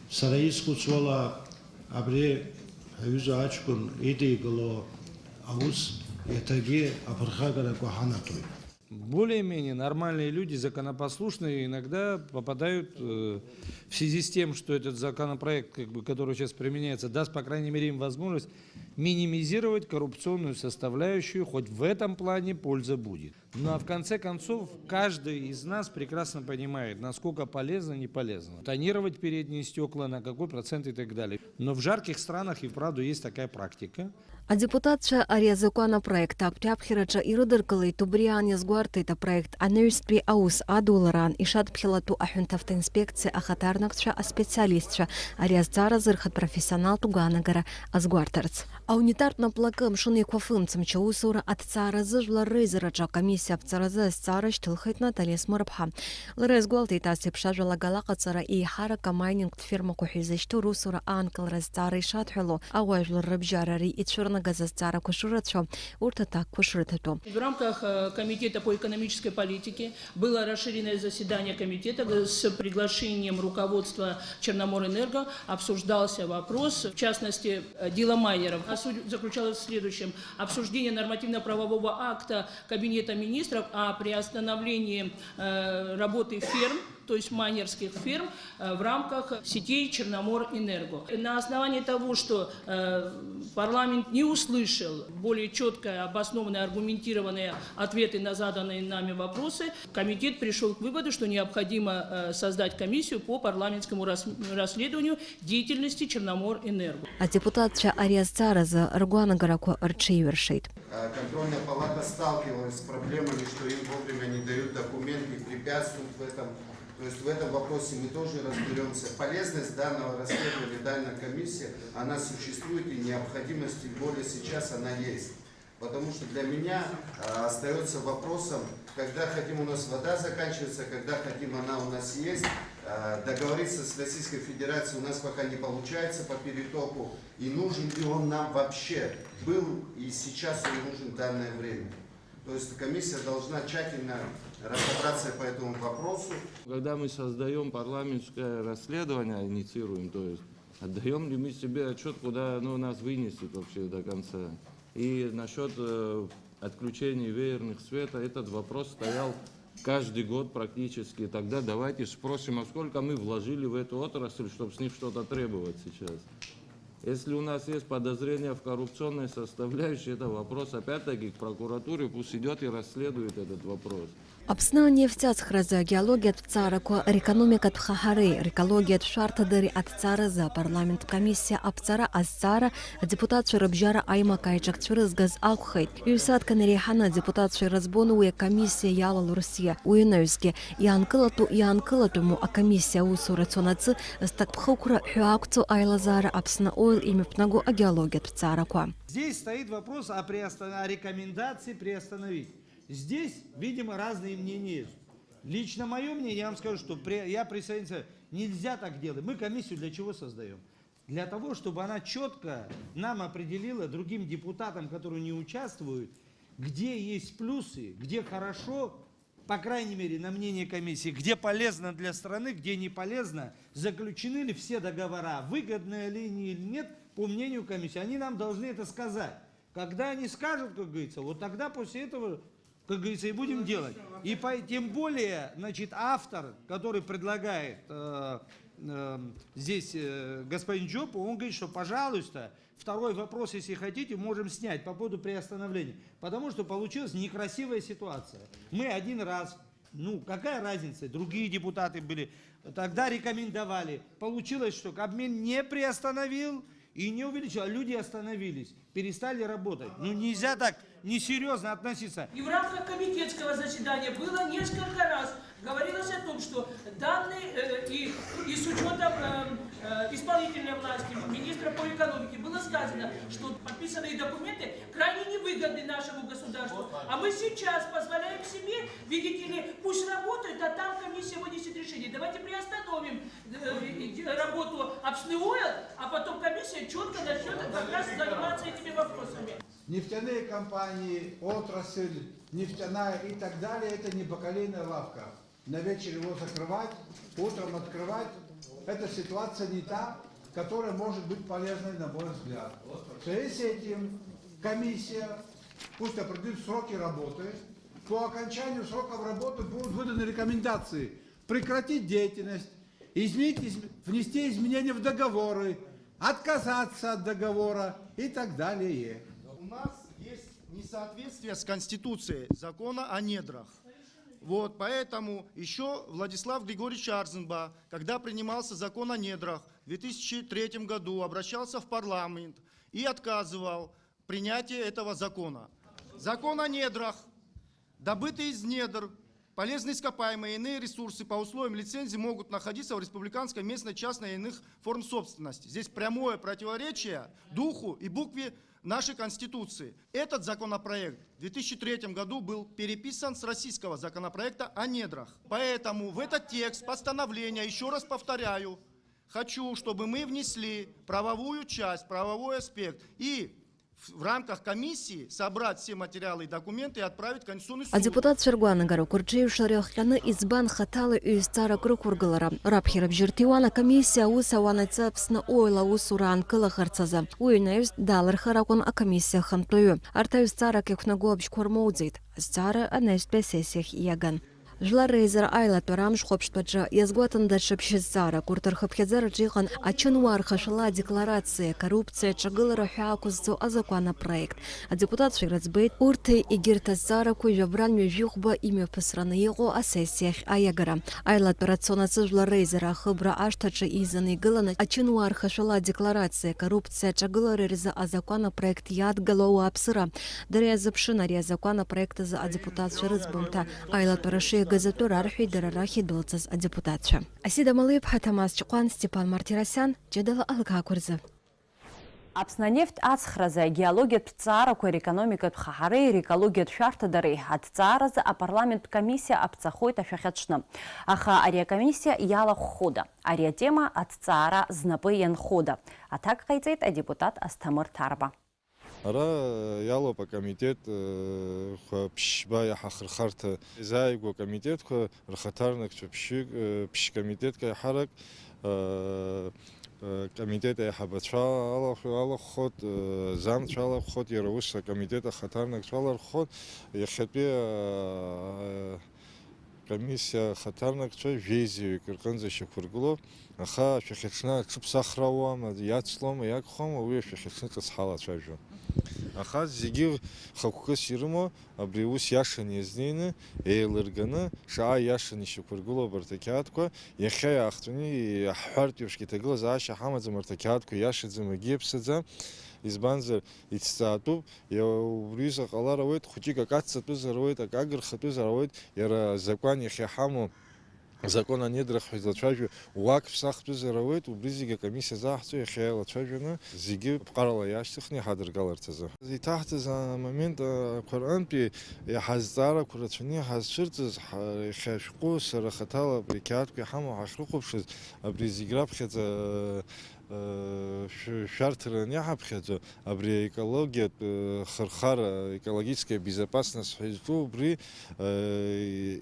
Сара исхәыцуала, абри ҳаҩыза аҷкәын идикыло аус иаҭагьы аԥырхагарақәа ҳанаҭоит. Более-менее нормальные люди, законопослушные, иногда попадают, э, в связи с тем, что этот законопроект, как бы, который сейчас применяется, даст, по крайней мере, им возможность минимизировать коррупционную составляющую, хоть в этом плане польза будет. Ну а в конце концов, каждый из нас прекрасно понимает, насколько полезно, не полезно. Тонировать передние стекла, на какой процент и так далее. Но в жарких странах и вправду есть такая практика. Адепутатцәа ари азакәан апроект актәи аԥхьараҿы ирыдыркылеит, убри аан иазгәарҭеит апроект анаҩстәи аус адулараан ишадԥхьалатәу аҳәынҭавтоинспекциа ахаҭарнакцәа, аспециалистцәа ари азҵааразы рхатә профессионалтә гәаанагара азгәарҭарц. Аунитартә наплакы амшын еиқәафымц мчы аусура аҭҵааразы жәлар реизараҿы акомиссиа аԥҵаразы азҵаара шьҭылхеит Наталиа Смырԥҳа. Лара иазгәалҭеит, ас еиԥш ажәалагала аҟаҵара еиҳарак амайнингтә фермақәа ҳәа изышьҭоу русура аанкылара азҵаара ишадҳәало, ауаажәлар рыбжьара ари ицәырнагаз азҵаарақәа шырацәоу, урҭ аҭакқәа шрыҭатәу. В рамках, э, Комитета по экономической политике было расширенное заседание комитета с приглашением руководства Черноморэнерго. Обсуждался вопрос, в частности, э, дела майнеров. А суть заключалась в следующем. Обсуждение нормативно-правового акта Кабинета министров о приостановлении, э, работы ферм, то есть майнерских ферм, э, в рамках сетей Черноморэнерго. На основании того, что, э, парламент не услышал более чётко обоснованные, аргументированные ответы на заданные нами вопросы, комитет пришёл к выводу, что необходимо, э, создать комиссию по парламентскому рас-, расследованию деятельности Черноморэнерго. Адепутатцәа ари азҵааразы ргәаанагарақәа рҽеиҩыршеит. Э, контрольная палата сталкивалась с проблемами, что им вовремя не дают документы и препятствуют в этом. То есть в этом вопросе мы тоже разберёмся. Полезность данного расследования, данной комиссии, она существует, и необходимость, тем более сейчас, она есть. Потому что для меня, э, остаётся вопросом, когда хотим, у нас вода заканчивается, когда хотим, она у нас есть. Договориться с Российской Федерацией у нас пока не получается по перетоку. И нужен ли он нам вообще был, и сейчас он нужен в данное время. То есть комиссия должна тщательно разобраться по этому вопросу. Когда мы создаем парламентское расследование, инициируем, то есть отдаем ли мы себе отчет, куда оно нас вынесет вообще до конца. И насчет э, отключения веерных света, этот вопрос стоял каждый год практически. Тогда давайте спросим, а сколько мы вложили в эту отрасль, чтобы с них что-то требовать сейчас? Если у нас есть подозрения в коррупционной составляющей, это вопрос опять-таки к прокуратуре, пусть идет и расследует этот вопрос. Аԥсны анефть аҵхразы агеологиатә ҭҵаарақәа рекономикатә хаҳареи рекологиатә шәарҭадареи аҭҵааразы апарламент комиссиа аԥҵара азҵаара адепутатцәа рыбжьара аимак аиҿак цәырызгаз акәхеит. Ҩ-сааҭк инареиҳаны адепутатцәа ирыӡбон уи акомиссиа иалало рсиа. Уи анаҩсгьы иаанкылатәу иаанкылатәыму акомиссиа аусура цонаҵы зҭакԥхықәра ҳәаақәҵоу аилазаара Аԥсны Оил имҩаԥнаго агеологиатә ҭҵаарақәа. Здесь стоит вопрос о, приоста... о рекомендации приостановить. Здесь, видимо, разные мнения есть. Лично мое мнение, я вам скажу, что при... я присоединиться нельзя так делать. Мы комиссию для чего создаем? Для того, чтобы она четко нам определила, другим депутатам, которые не участвуют, где есть плюсы, где хорошо, по крайней мере, на мнение комиссии, где полезно для страны, где не полезно, заключены ли все договора, выгодные ли они или нет, по мнению комиссии. Они нам должны это сказать. Когда они скажут, как говорится, вот тогда после этого, как говорится, и будем делать. И по, тем более, значит, автор, который предлагает э, э, здесь э, господин Джопу, он говорит, что, пожалуйста, второй вопрос, если хотите, можем снять по поводу приостановления. Потому что получилась некрасивая ситуация. Мы один раз, ну, какая разница, другие депутаты были, тогда рекомендовали. Получилось, что Кабмин не приостановил и не увеличил, а люди остановились, перестали работать. Ну, нельзя так несерьезно относиться. И в рамках комитетского заседания было несколько раз говорилось о том, что данные э, и, и с учетом э, э, исполнительной власти, министра по экономике, было сказано, что подписанные документы крайне невыгодны нашему государству. А мы сейчас позволяем себе, видите ли, пусть работают, а там комиссия вынесет решение. Давайте приостановим э, работу Апсны Ойл, а потом комиссия четко начнет как раз заниматься этими вопросами. Нефтяные компании, отрасль нефтяная и так далее, это не бакалейная лавка. На вечер его закрывать, утром открывать. Эта ситуация не та, которая может быть полезной, на мой взгляд. В связи с этим комиссия пусть определит сроки работы. По окончанию сроков работы будут выданы рекомендации прекратить деятельность, изменить, внести изменения в договоры, отказаться от договора и так далее. У нас есть несоответствие с Конституцией, закона о недрах. Вот, поэтому еще Владислав Григорьевич Арзенба, когда принимался закон о недрах в две тысячи третьем году, обращался в парламент и отказывал принятие этого закона. Закон о недрах. Добытые из недр полезные ископаемые и иные ресурсы по условиям лицензии могут находиться в республиканской, местной, частной и иных форм собственности. Здесь прямое противоречие духу и букве нашей Конституции. Этот законопроект в две тысячи третьем году был переписан с российского законопроекта о недрах. Поэтому в этот текст постановления, еще раз повторяю, хочу, чтобы мы внесли правовую часть, правовой аспект и в рамках комиссии собрать все материалы и документы и отправить в Конституционный суд. Адепутатцәа ргәаанагарақәа рҽеиҩшара иахҟьаны избан хаҭала ҩ-зҵаарак рықәыргылара? Раԥхьара бжьырҭиуан акомиссиа аус ауанаҵы Аԥсны Оил аусура аанкылахарц азы. Уи инаҩс даалырхыр акәын акомиссиа ахантәаҩы. Арҭ аҩ-зҵаарак иақәнаго абжьқәа рмоуӡеит. Азҵаара анаҩстәи асессиахь иаган. Жәлар реизара аилатәара амш хәаԥштәаҿы иазгәаҭан даҽа ԥшьызҵаарак. Урҭ рхыԥхьаӡараҿы иҟан ачынуаа рхашәала адекларациа, акоррупциа, аҿагылара ҳәа ақәызҵо азакәан апроект. Адепутатцәа ирыӡбеит урҭи егьырҭ азҵаарақәеи жәабран ҩажәихәба имҩаԥысраны иҟоу асессиахь аиагара. Аилатәара цон аҵы Жәлар реизара ахыбра ашҭаҿы еизаны игылан ачынуаа рхашәала адекларациа, акоррупциа аҿагылара рзы азакәан апроект иадгыло ауааԥсыра. Дара иазыԥшын ари азакәан апроект азы адепутатцәа рыӡбамҭа. Аилатәара шиагаз атәы рарҳәеит дара рахь идәылҵыз адепутатцәа. Асида Малиԥҳа, Ҭамаз Чҟәан, Степан Мартиросиан, ҷыдала алгақәа рзы. Аԥсны анефть ацхразы, агеологиатә ҭҵаарақәеи рекономикатә хаҳареи рекологиатә шәарҭадареи аҭҵааразы апарламенттә комиссиа аԥҵахоит ашәахьаҽны. Аха ари акомиссиа иалахәхода? Ари атема аҭҵаара знапы ианхода? Аҭак ҟаиҵеит адепутат Асҭамыр Ҭарба. Ара иалоуп акомитет, э, қәа ԥшьба иаҳа хырхарҭа изааигәоу акомитетқәа рхаҭарнакцәа ԥшьҩык, э, ԥшь комитетк аиҳарак, э, э, комитет аиҳабацәа алахә-, алахәхоит, э, замцәа алахәхоит, иара ус акомитет ахаҭарнакцәа алархәхоит. Иахьатәи, э, комиссиа ахаҭарнакцәа жәеизаҩык рҟынӡа ишьақәыргылоуп, аха ашәахьаҽны аҽыԥсахра ауама, иацлома, иагхома, уи ашәахьаҽны ҿыц ҳалацәажәон. Аха зегьы хықәкыс ирымоу, абри ус иашаны иазнеины, еилырганы, шаҟа иашаны ишьақәыргылоу абарҭ ақьаадқәа, иахьа иаахҵәаны иаҳҳәартә еиԥшгьы аҭагылазаашьа ҳамаӡам, арҭ ақьаадқәа иашаӡам, егьиаԥсаӡам, избанзар, ицҵаатәуп, иа-, убри аҩыза ҟалар ауеит, хәыҷык акы аццатәызар ауеит, акы агырхатәызар ауеит, иара азакәан иахьа иҳамоу, закон о недрах ҳәа излацәажәо, уак ԥсахтәызар ауеит, убри зегьы акомиссиа азааҳҵо иахьа еилацәажәаны, зегьы ԥҟарала иаашьҭыхны иҳадыргаларц азы. Иҭаҳҵаз амомент, а, қәа рҟынтәи иаҳа азҵаарақәа рацәаны иҳазцәырҵыз, ҳа-, иахьа ашәҟәы сара хаҭала абри ақьаадқәа иҳамоу ҳахьрыхәаԥшыз, абри зегь раԥхьаӡа, э, шә-, шәарҭаран иаҳаԥхьаӡо, абри аекологиатә, э, хырхара, экологическая безопасность ҳәа изҿу убри, э, и-,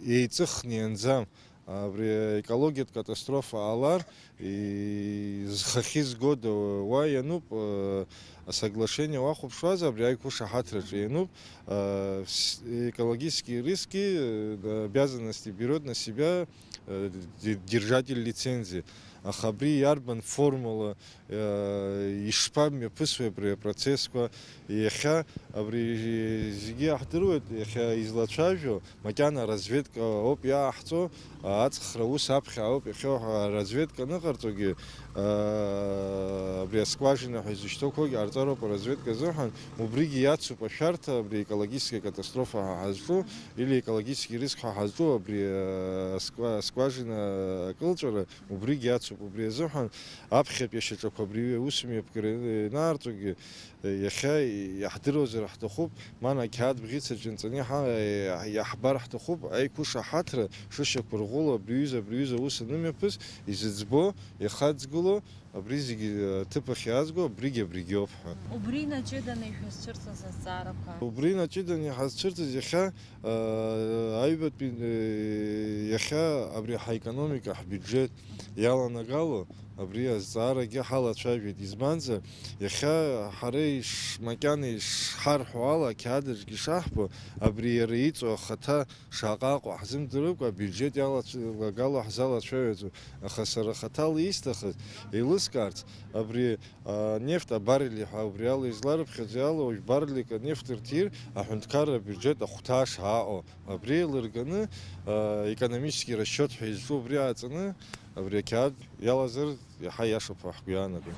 и-, еиҵыхны ианӡам. Абри аекологиатә катастрофа ҟалар, и-, зхахьы згода уа иануп, э, асоглашение уахәаԥшуазар, абри аиқәышаҳаҭраҿы иануп, э, с-, экологические риски, э, обязанности берёт на себя, э, де-, держатель лицензии. Аха абри иарбан формула, э, ишԥамҩаԥысуеи абри апроцессқәа? Иахьа абри зегьы иаҳдыруеит, иахьа излацәажәо, макьана разведка ауп иааҳҵо, аҵхра ус аԥхьа ауп иахьа разведка аныҟарҵогьы, э, абри аскважина ҳәа изышьҭоуқәогьы ҟарҵароуп аразведка азыҳәан, убригьы иацуп ашәарҭа, абри аекологическая катастрофа ҳәа ҳазҿу, или экологический риск ҳәа ҳазҿу, абри, э, асква-, аскважина акылҵәара, убригьы иацуп, убри азыҳәан аԥхьатәи ашьаҿақәа абри аусмҩаԥгара ианаарҵогьы, иахьа иаҳдыруазар ҳҭахуп, ман ақьаад бӷьыц аҿы нҵаны иҳа-, иаҳбар ҳҭахуп, аиқәышаҳаҭра шышьақәырӷәӷәало абри ҩыза, абри ҩыза аус анымҩаԥыс, изыӡбо, ихаҵгыло, абри зегьы аҭыԥахь иаазго, абригь абригьоуп ҳәа. Убри инаҷыданы ишәызцәырҵыз азҵаарақәа? Убри инаҷыданы иҳазцәырҵыз иахьа, аа, аҩбатәи, э, иахьа абри ҳаекономика, ҳбиуџьет иаланагало, абри азҵаарагьы ҳалацәажәеит. Избанзар, иахьа ҳара иш-, макьана ишҳарҳәо ала, ақьаад аҿгьы ишаҳбо, абри иара иҵоу ахаҭа шаҟа аҟоу ҳзымдыркәа, абиуџьет иалацәгало ҳзалацәажәаӡом. Аха сара хаҭала исҭахыз, еилыскаарц, абри, а, нефт абаррели ҳәа убри ала изларыԥхьаӡо иалоу баррелик анефт рҭир, аҳәынҭқарра абиуџьет ахәҭа шааҟоу, абри еилырганы, а, экономический расчет ҳәа изҿу убри ааҵаны, абри ақьаад иалазар иаҳа иашоуп ҳәа ҳгәы иаанагоит.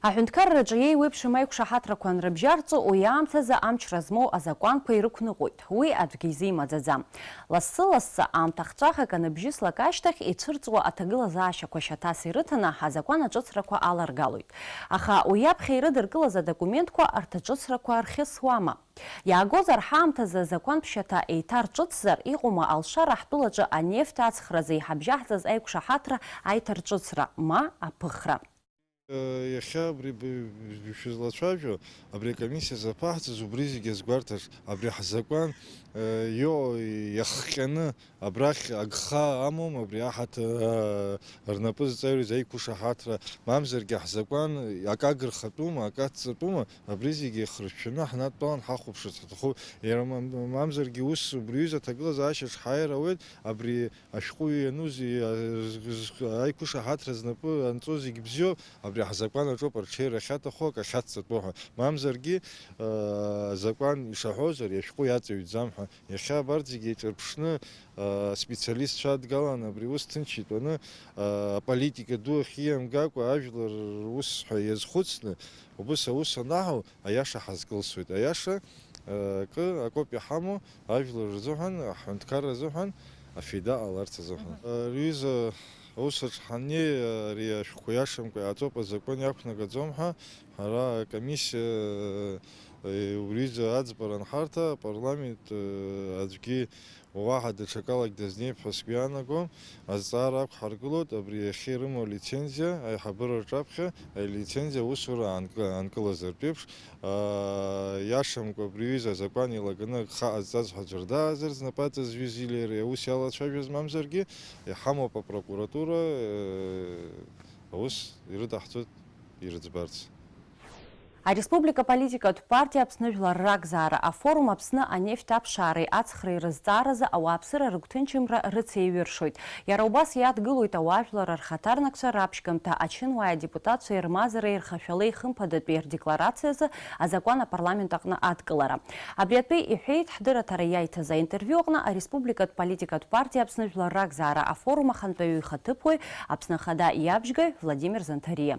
Аҳәынҭқарраҿы еиуеиԥшым аиқәшаҳаҭрақәа анрыбжьарҵо, уи аамҭазы амчра змоу азакәанқәа ирықәныҟәоит, уи аӡәгьы изимаӡаӡам. Лассы-лассы аамҭа хҵәахак аныбжьыслак ашьҭахь, ицәырҵуа аҭагылазаашьақәа шьаҭас ирыҭаны азакәан аҿыцрақәа аларгалоит. Аха уи аԥхьа ирыдыркылаз адокументқәа арҭ аҿыцрақәа рхьысуама? Иаагозар, ҳаамҭазы азакәан ԥшьаҭа еиҭарҿыцзар, иҟоума алшара ҳтәылаҿы анефть ацхразы иҳабжьаҳҵаз аиқәшаҳаҭра аиҭарҿыцра, ма аԥыхра? Иахьа абри б-, б-, шәызлацәажәо, абри акомиссиа заԥаҳҵаз, убри зегьы азгәарҭаҿ, абри ҳзакәан, э, ио-, иахҟьаны абрахь агха амоума, абри аҳаҭа, э, рнапы зҵаҩыз аиқәышаҳаҭра, мамзаргьы ҳзакәан акы агырхатәума, акы ацҵатәума, абри зегьы ихыршәшәаны ҳнадтәалан ҳахәаԥшырц ҳҭахуп. Иара мам-, мамзаргьы ус убри аҩыза аҭагылазаашьаҿ ҳааир ауеит, абри ашәҟәы ианузи, а, з-, з-, аиқәышаҳаҭра знапы анҵо зегь бзиоуп, абри ҳзакәан аҿоуп арҽеира ахьаҭаху, акы ахьацҵатәу ҳәа. Мамзаргьы, а, азакәан ишаҳәозар, иашәҟәы иаҵаҩӡам ҳәа. Иахьа абарҭ зегьы еиҿырԥшны, а, специалистцәа адгалан абри ус ҭынч итәаны, а, аполитика ду ахьиамгакәа ажәлар рус ҳәа иазхәыцны, убыс аус анаҳау, аиаша ҳазкылсуеит. Аиаша, э, акы акоуп иҳамоу, ажәлар рзыҳәан, аҳәынҭқарра азыҳәан, афида ҟаларц азыҳәан. Мгм. Э, рҩыза Аус аҿы ҳаннеи, ари ашәҟәқәа иашамкәа иааҵоуп, азакәан иақәнагаӡом ҳәа, ҳара акомиссиа, э, убри изы аӡбара анҳарҭа, апарламент, э, аӡәгьы уаҳа даҽакалагь дазнеип ҳәа сгәы иаанагом. Азҵаара ақәҳаргылоит, абри иахьа ирымоу алицензиа, аиҳабыра рҿаԥхьа алицензиа аусура аанкы-, аанкылазартә еиԥш, аа, иашамкәа абри аҩыза азакәан еилаганы агха ҟазҵаз ҳәа аӡәыр даазар, знапаҵа зҩыз или иареи аус иалацәажәаз мамзаргьы, иҳамоуп апрокуратура, э, аус ирыдаҳҵоит ирыӡбарц. Ареспублика аполитикатә партиа Аԥсны жәлар ракзаара афорум Аԥсны анефть аԥшаареи ацхреи рызҵааразы ауааԥсыра рыгәҭынчымра рыцеиҩыршоит. Иара убас иадгылоит ауаажәлар рхаҭарнакцәа раԥшьгамҭа, ачынуааи адепутатцәеи рмазареи рхашәалеи хымԥадатәи рдекларациазы азакәан апарламент аҟны адкылара. Абри атәы иҳәеит ҳдырраҭара иаиҭаз аинтервиу аҟны ареспубликатә политикатә партиа Аԥсны жәлар ракзаара афорум ахантәаҩы ихаҭыԥуаҩ, Аԥсны Ахада иабжьгаҩ Владимир Занҭариа.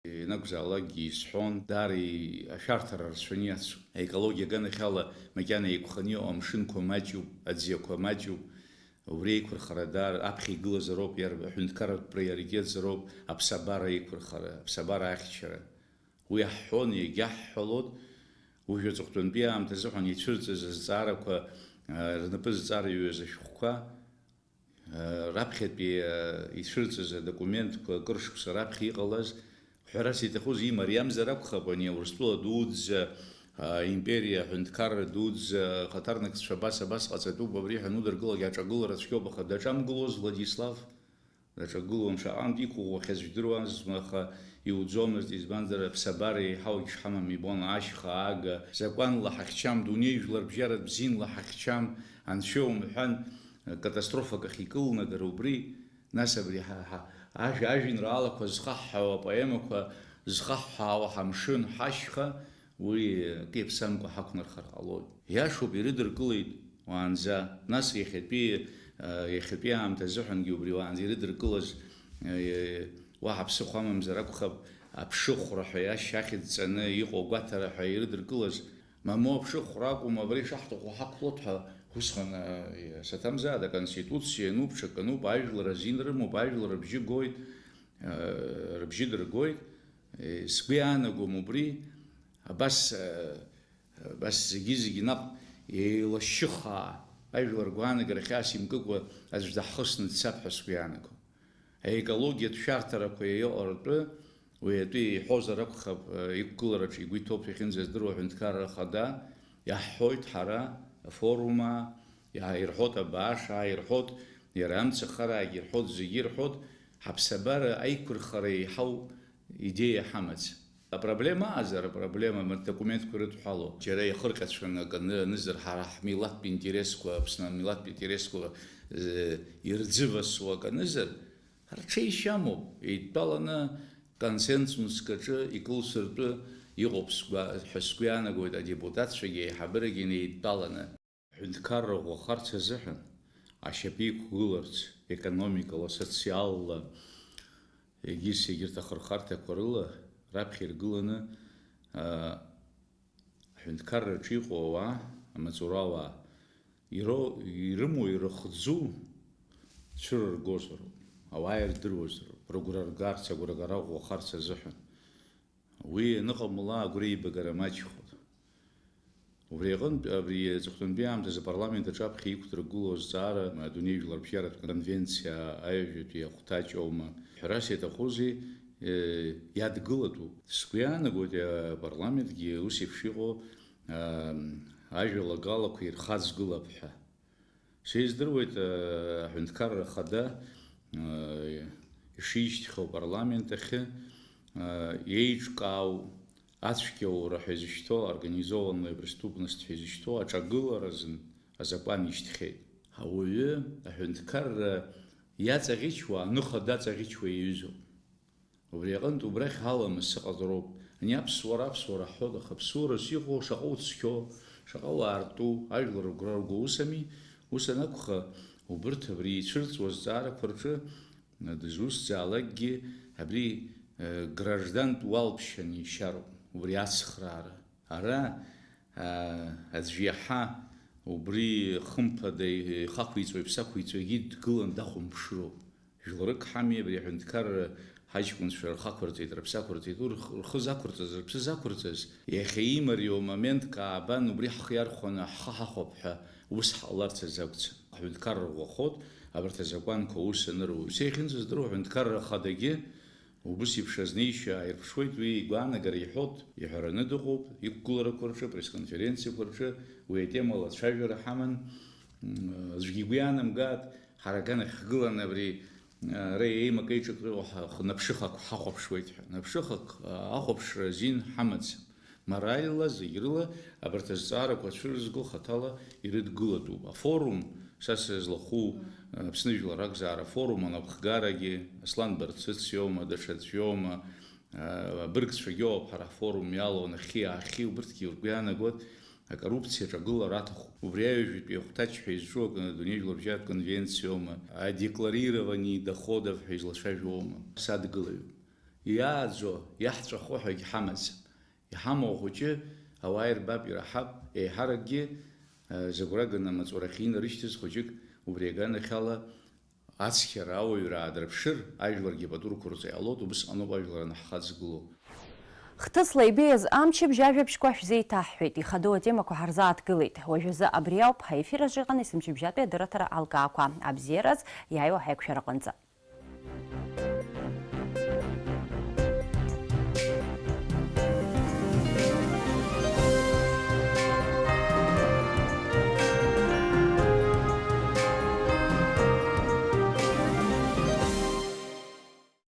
Ианакәзаалакгьы исҳәон, даара и-, ашәарҭара рацәаны иацу. Аекологиа аганахьала макьана еиқәханы иҟоу амшынқәа маҷуп, аӡиақәа маҷуп. Убри еиқәырхара даара аԥхьа игылазароуп, иара аҳәынҭқарратә приоритетзароуп аԥсабара еиқәырхара, аԥсабара ахьчара. Уи аҳҳәон, иагьаҳҳәалоит. Уажә аҵыхәтәантәи аамҭазыҳәан ицәырҵыз азҵаарақәа, а, рнапы зҵарыҩуаз ашәҟәқәа, Раԥхьатәи ицәырҵыз адокументқәа акыр шықәса раԥхьа иҟалаз, ҳәарас иҭахузеи, имариамзар акәхап, ани Урыстәыла дуӡӡа, аимпериа, аҳәынҭқарра дуӡӡа, ахаҭарнакцәа абас, абас ҟаҵатәуп, абри ҳанудыркылогь аҿагылара цәгьоуп, аха даҿамгылоз Владислав, даҿагылон, шаҟантә иқәыӷәӷәахьаз жәдыруазма, аха иуӡомызт, избанзар, аԥсабара еиҳау егьшҳамам ибон, ашьха, ага, закәанла ҳахьчам, дунеи жәлар бжьаратә бзианла ҳахьчам, анцәа умҳәан, катастрофак ахь икылнагара убри, нас абри ҳа, ҳа, ажә-, ажәеинраалақәа зхаҳҳауа, апоемақәа зхаҳҳауа ҳамшын, ҳашьха, уи акы иаԥсамкәа ҳақәнархар ҟалоит. Иашоуп, ирыдыркылеит уаанӡа, нас иахьатәи, а, иахьатәи аамҭа азыҳәангьы убри уаанӡа ирыдыркылаз, а, уаҳа ԥсыхәа амамзар акәхап, аԥшыхәра ҳәа иашьа ахьӡ ҵаны иҟоу агәаҭара ҳәа ирыдыркылаз, Мамоу аԥшыхәра акәым, абра ишаҳҭаху ҳақәлоит ҳәа, усҟан, э, саҭамзааит, аконституциа иануп, ҽакануп, ажәлар азин рымоуп, ажәлар рыбжьы гоит, э, рыбжьы дыргоит. Э, сгәы иаанагом убри, абас, э, абас зегьы-зегьы наҟ еилашьшьыхаа, ажәлар ргәаанагара хьаас имкыкәа аӡә даҳхысны дцап ҳәа сгәы иаанагом. Аекологиатә шәарҭарақәа иаҟаратәы, уи атәы иҳәозар акәхап, иқәгылараҿы игәы иҭоуп иахьынӡаздыруа аҳәынҭқарра ахада, иаҳҳәоит ҳара, афорумаа, иаирҳәот абаашаа, ирҳәот иара амцахараагьы, ирҳәот зегьы ирҳәот, ҳаԥсабара аиқәырхара еиҳау идеиа ҳамаӡам. Апроблема аҟазар, апроблема, мырт документқәа ирыдҳәалоу, џьара иахырҟьацәаны акы аны-, анызар, ҳара ҳмилаҭтә интересқәа, Аԥсны амилаҭтә интересқәа, э, ирӡывасуа акы анызар, рҽеишьа амоуп, еидтәаланы консенсуск аҿы икылсыртәы иҟоуп сгәа-, ҳәа сгәы иаанагоит адепутатцәагьы аиҳабырагьы неидтәаланы. Аҳәынҭқарра ӷәӷәахарц азыҳәан, ашьапы иқәгыларц, економикала, социалла, егьыс егьырҭ ахырхарҭақәа рыла раԥхьа иргыланы, аа, аҳәынҭқарраҿы иҟоу ауаа, амаҵурауаа, иро-, ирымоу, ирыхӡу цәырыргозароуп, ауаа ирдыруазароуп, рыгәра ргарц, агәрагара ӷәӷәахарц азыҳәан. Уи аныҟамла, агәра еибагара маҷхоит. Убри аҟынтә, абри аҵыхәтәантәи аамҭазы апарламент аҿаԥхьа иқәдыргылоу азҵаара, адунеи жәларбжьаратә конвенциа аҩажәатәи ахәҭаҷ аума, ҳәарас иаҭахузеи, э, иадгылатәуп. Сгәы иаанагоит, апарламентгьы ус еиԥш иҟоу, а, ажәалагалақәа ирхаҵгылап ҳәа. Сеиздыруеит, э, аҳәынҭқарра ахада, э, ишишьҭхьоу апарламент ахьы, э, еиҿкаау ацәгьаура ҳәа изышьҭоу, организованная преступность ҳәа изышьҭоу аҿагыларазын азакәан ишьҭхьеит. Ауаҩы аҳәынҭқарра иаҵаӷьычуа, аныха даҵаӷьычуа иаҩызоуп. Убри аҟынтә убрахь аламыс ыҟазароуп. Ани аԥсуара, аԥсуара ҳҳәоит, аха аԥсуарас иҟоу шаҟа уцқьоу, шаҟа уаарту, ажәлар рыгәра рго усами? Ус анакәха, убырҭ абри ицәырҵуа азҵаарақәа рҿы, дызусҭзаалакгьы абри, э, граждантә уалԥшьа нишьароуп, убри ацхраара. Ара, а, аӡә иаҳа убри хымԥада ихақәиҵо, иԥсақәиҵо егьи дгылан дахәамԥшроуп. Жәларык ҳами абри аҳәынҭқарра ҳаҷкәынцәа рхы ақәырҵеит, рыԥсы ақәырҵеит, урҭ рхы зақәырҵаз, рыԥсы зақәырҵаз, иахьа имариоу моментк аабан, убри ҳхы иархәаны ҳхы ҳахәап ҳәа ус ҳҟаларц азы акәӡам. Аҳәынҭқарра ӷәӷәахоит абарҭ азакәанқәа аус аныру. Ус иахьынӡаздыруа аҳәынҭқарра ахадагьы убыс еиԥш азнеишьа ааирԥшуеит, уи игәаанагара иҳәоит, иҳәараны дыҟоуп, иқәгыларақәа рҿы, апресс-конференциақәа рҿы уи атемала ацәажәара ҳаман. М, аӡәгьы игәы иаанамгааит, ҳара аганахь ҳгыланы абри, а, ара еимакы еиҿакны ҳа-, х-, наԥшыхак ҳахәаԥшуеит ҳәа. Наԥшыхак, а, ахәаԥшра азин ҳамаӡам. Моральла, зегь рыла абарҭ азҵаарақәа цәырызго хаҭала ирыдгылатәуп. Афорум, са сызлахәу, а, Аԥсны жәлар ракзаара афорум анапхгарагьы, Аслан Барцыц иоума, даҽаӡә иоума, а, абыргцәагьоуп ҳара ҳфорум иалоу, нахьхьи-аахьхьи, убырҭгьы ргәы иаанагоит, акоррупциа аҿагылара аҭахуп. Убри аҩажәатәи ахәҭаҷ ҳәа изҿу акы-, адунеи жәлар бжьаратә конвенциоума, адекларирование доходов ҳәа излацәажәома, садгылаҩуп. Иааӡо, иаҳҵәахо ҳәагьы ҳамаӡам. Иҳамоу ахәыҷы ауаа ирбап, ираҳап, еиҳаракгьы, а, зыгәра ганы амаҵурахь инарышьҭыз хәыҷык убри аганахьала ацқьара, ауаҩра аадрыԥшыр, ажәларгьы пату рықәырҵо иҟалоит, убысҟаноуп ажәлар анаҳхаҵгылоу. Хҭысла ибеиаз амчыбжь ажәабжьқәа шәзеиҭаҳҳәеит, ихадоу атемақәа ҳарзааҭгылеит. Уажәазы абри ауп ҳаефир аҿы иҟан есымчыбжьатәи адырраҭара алкаақәа. Абзиараз иааиуа ҳаиқәшәараҟынӡа.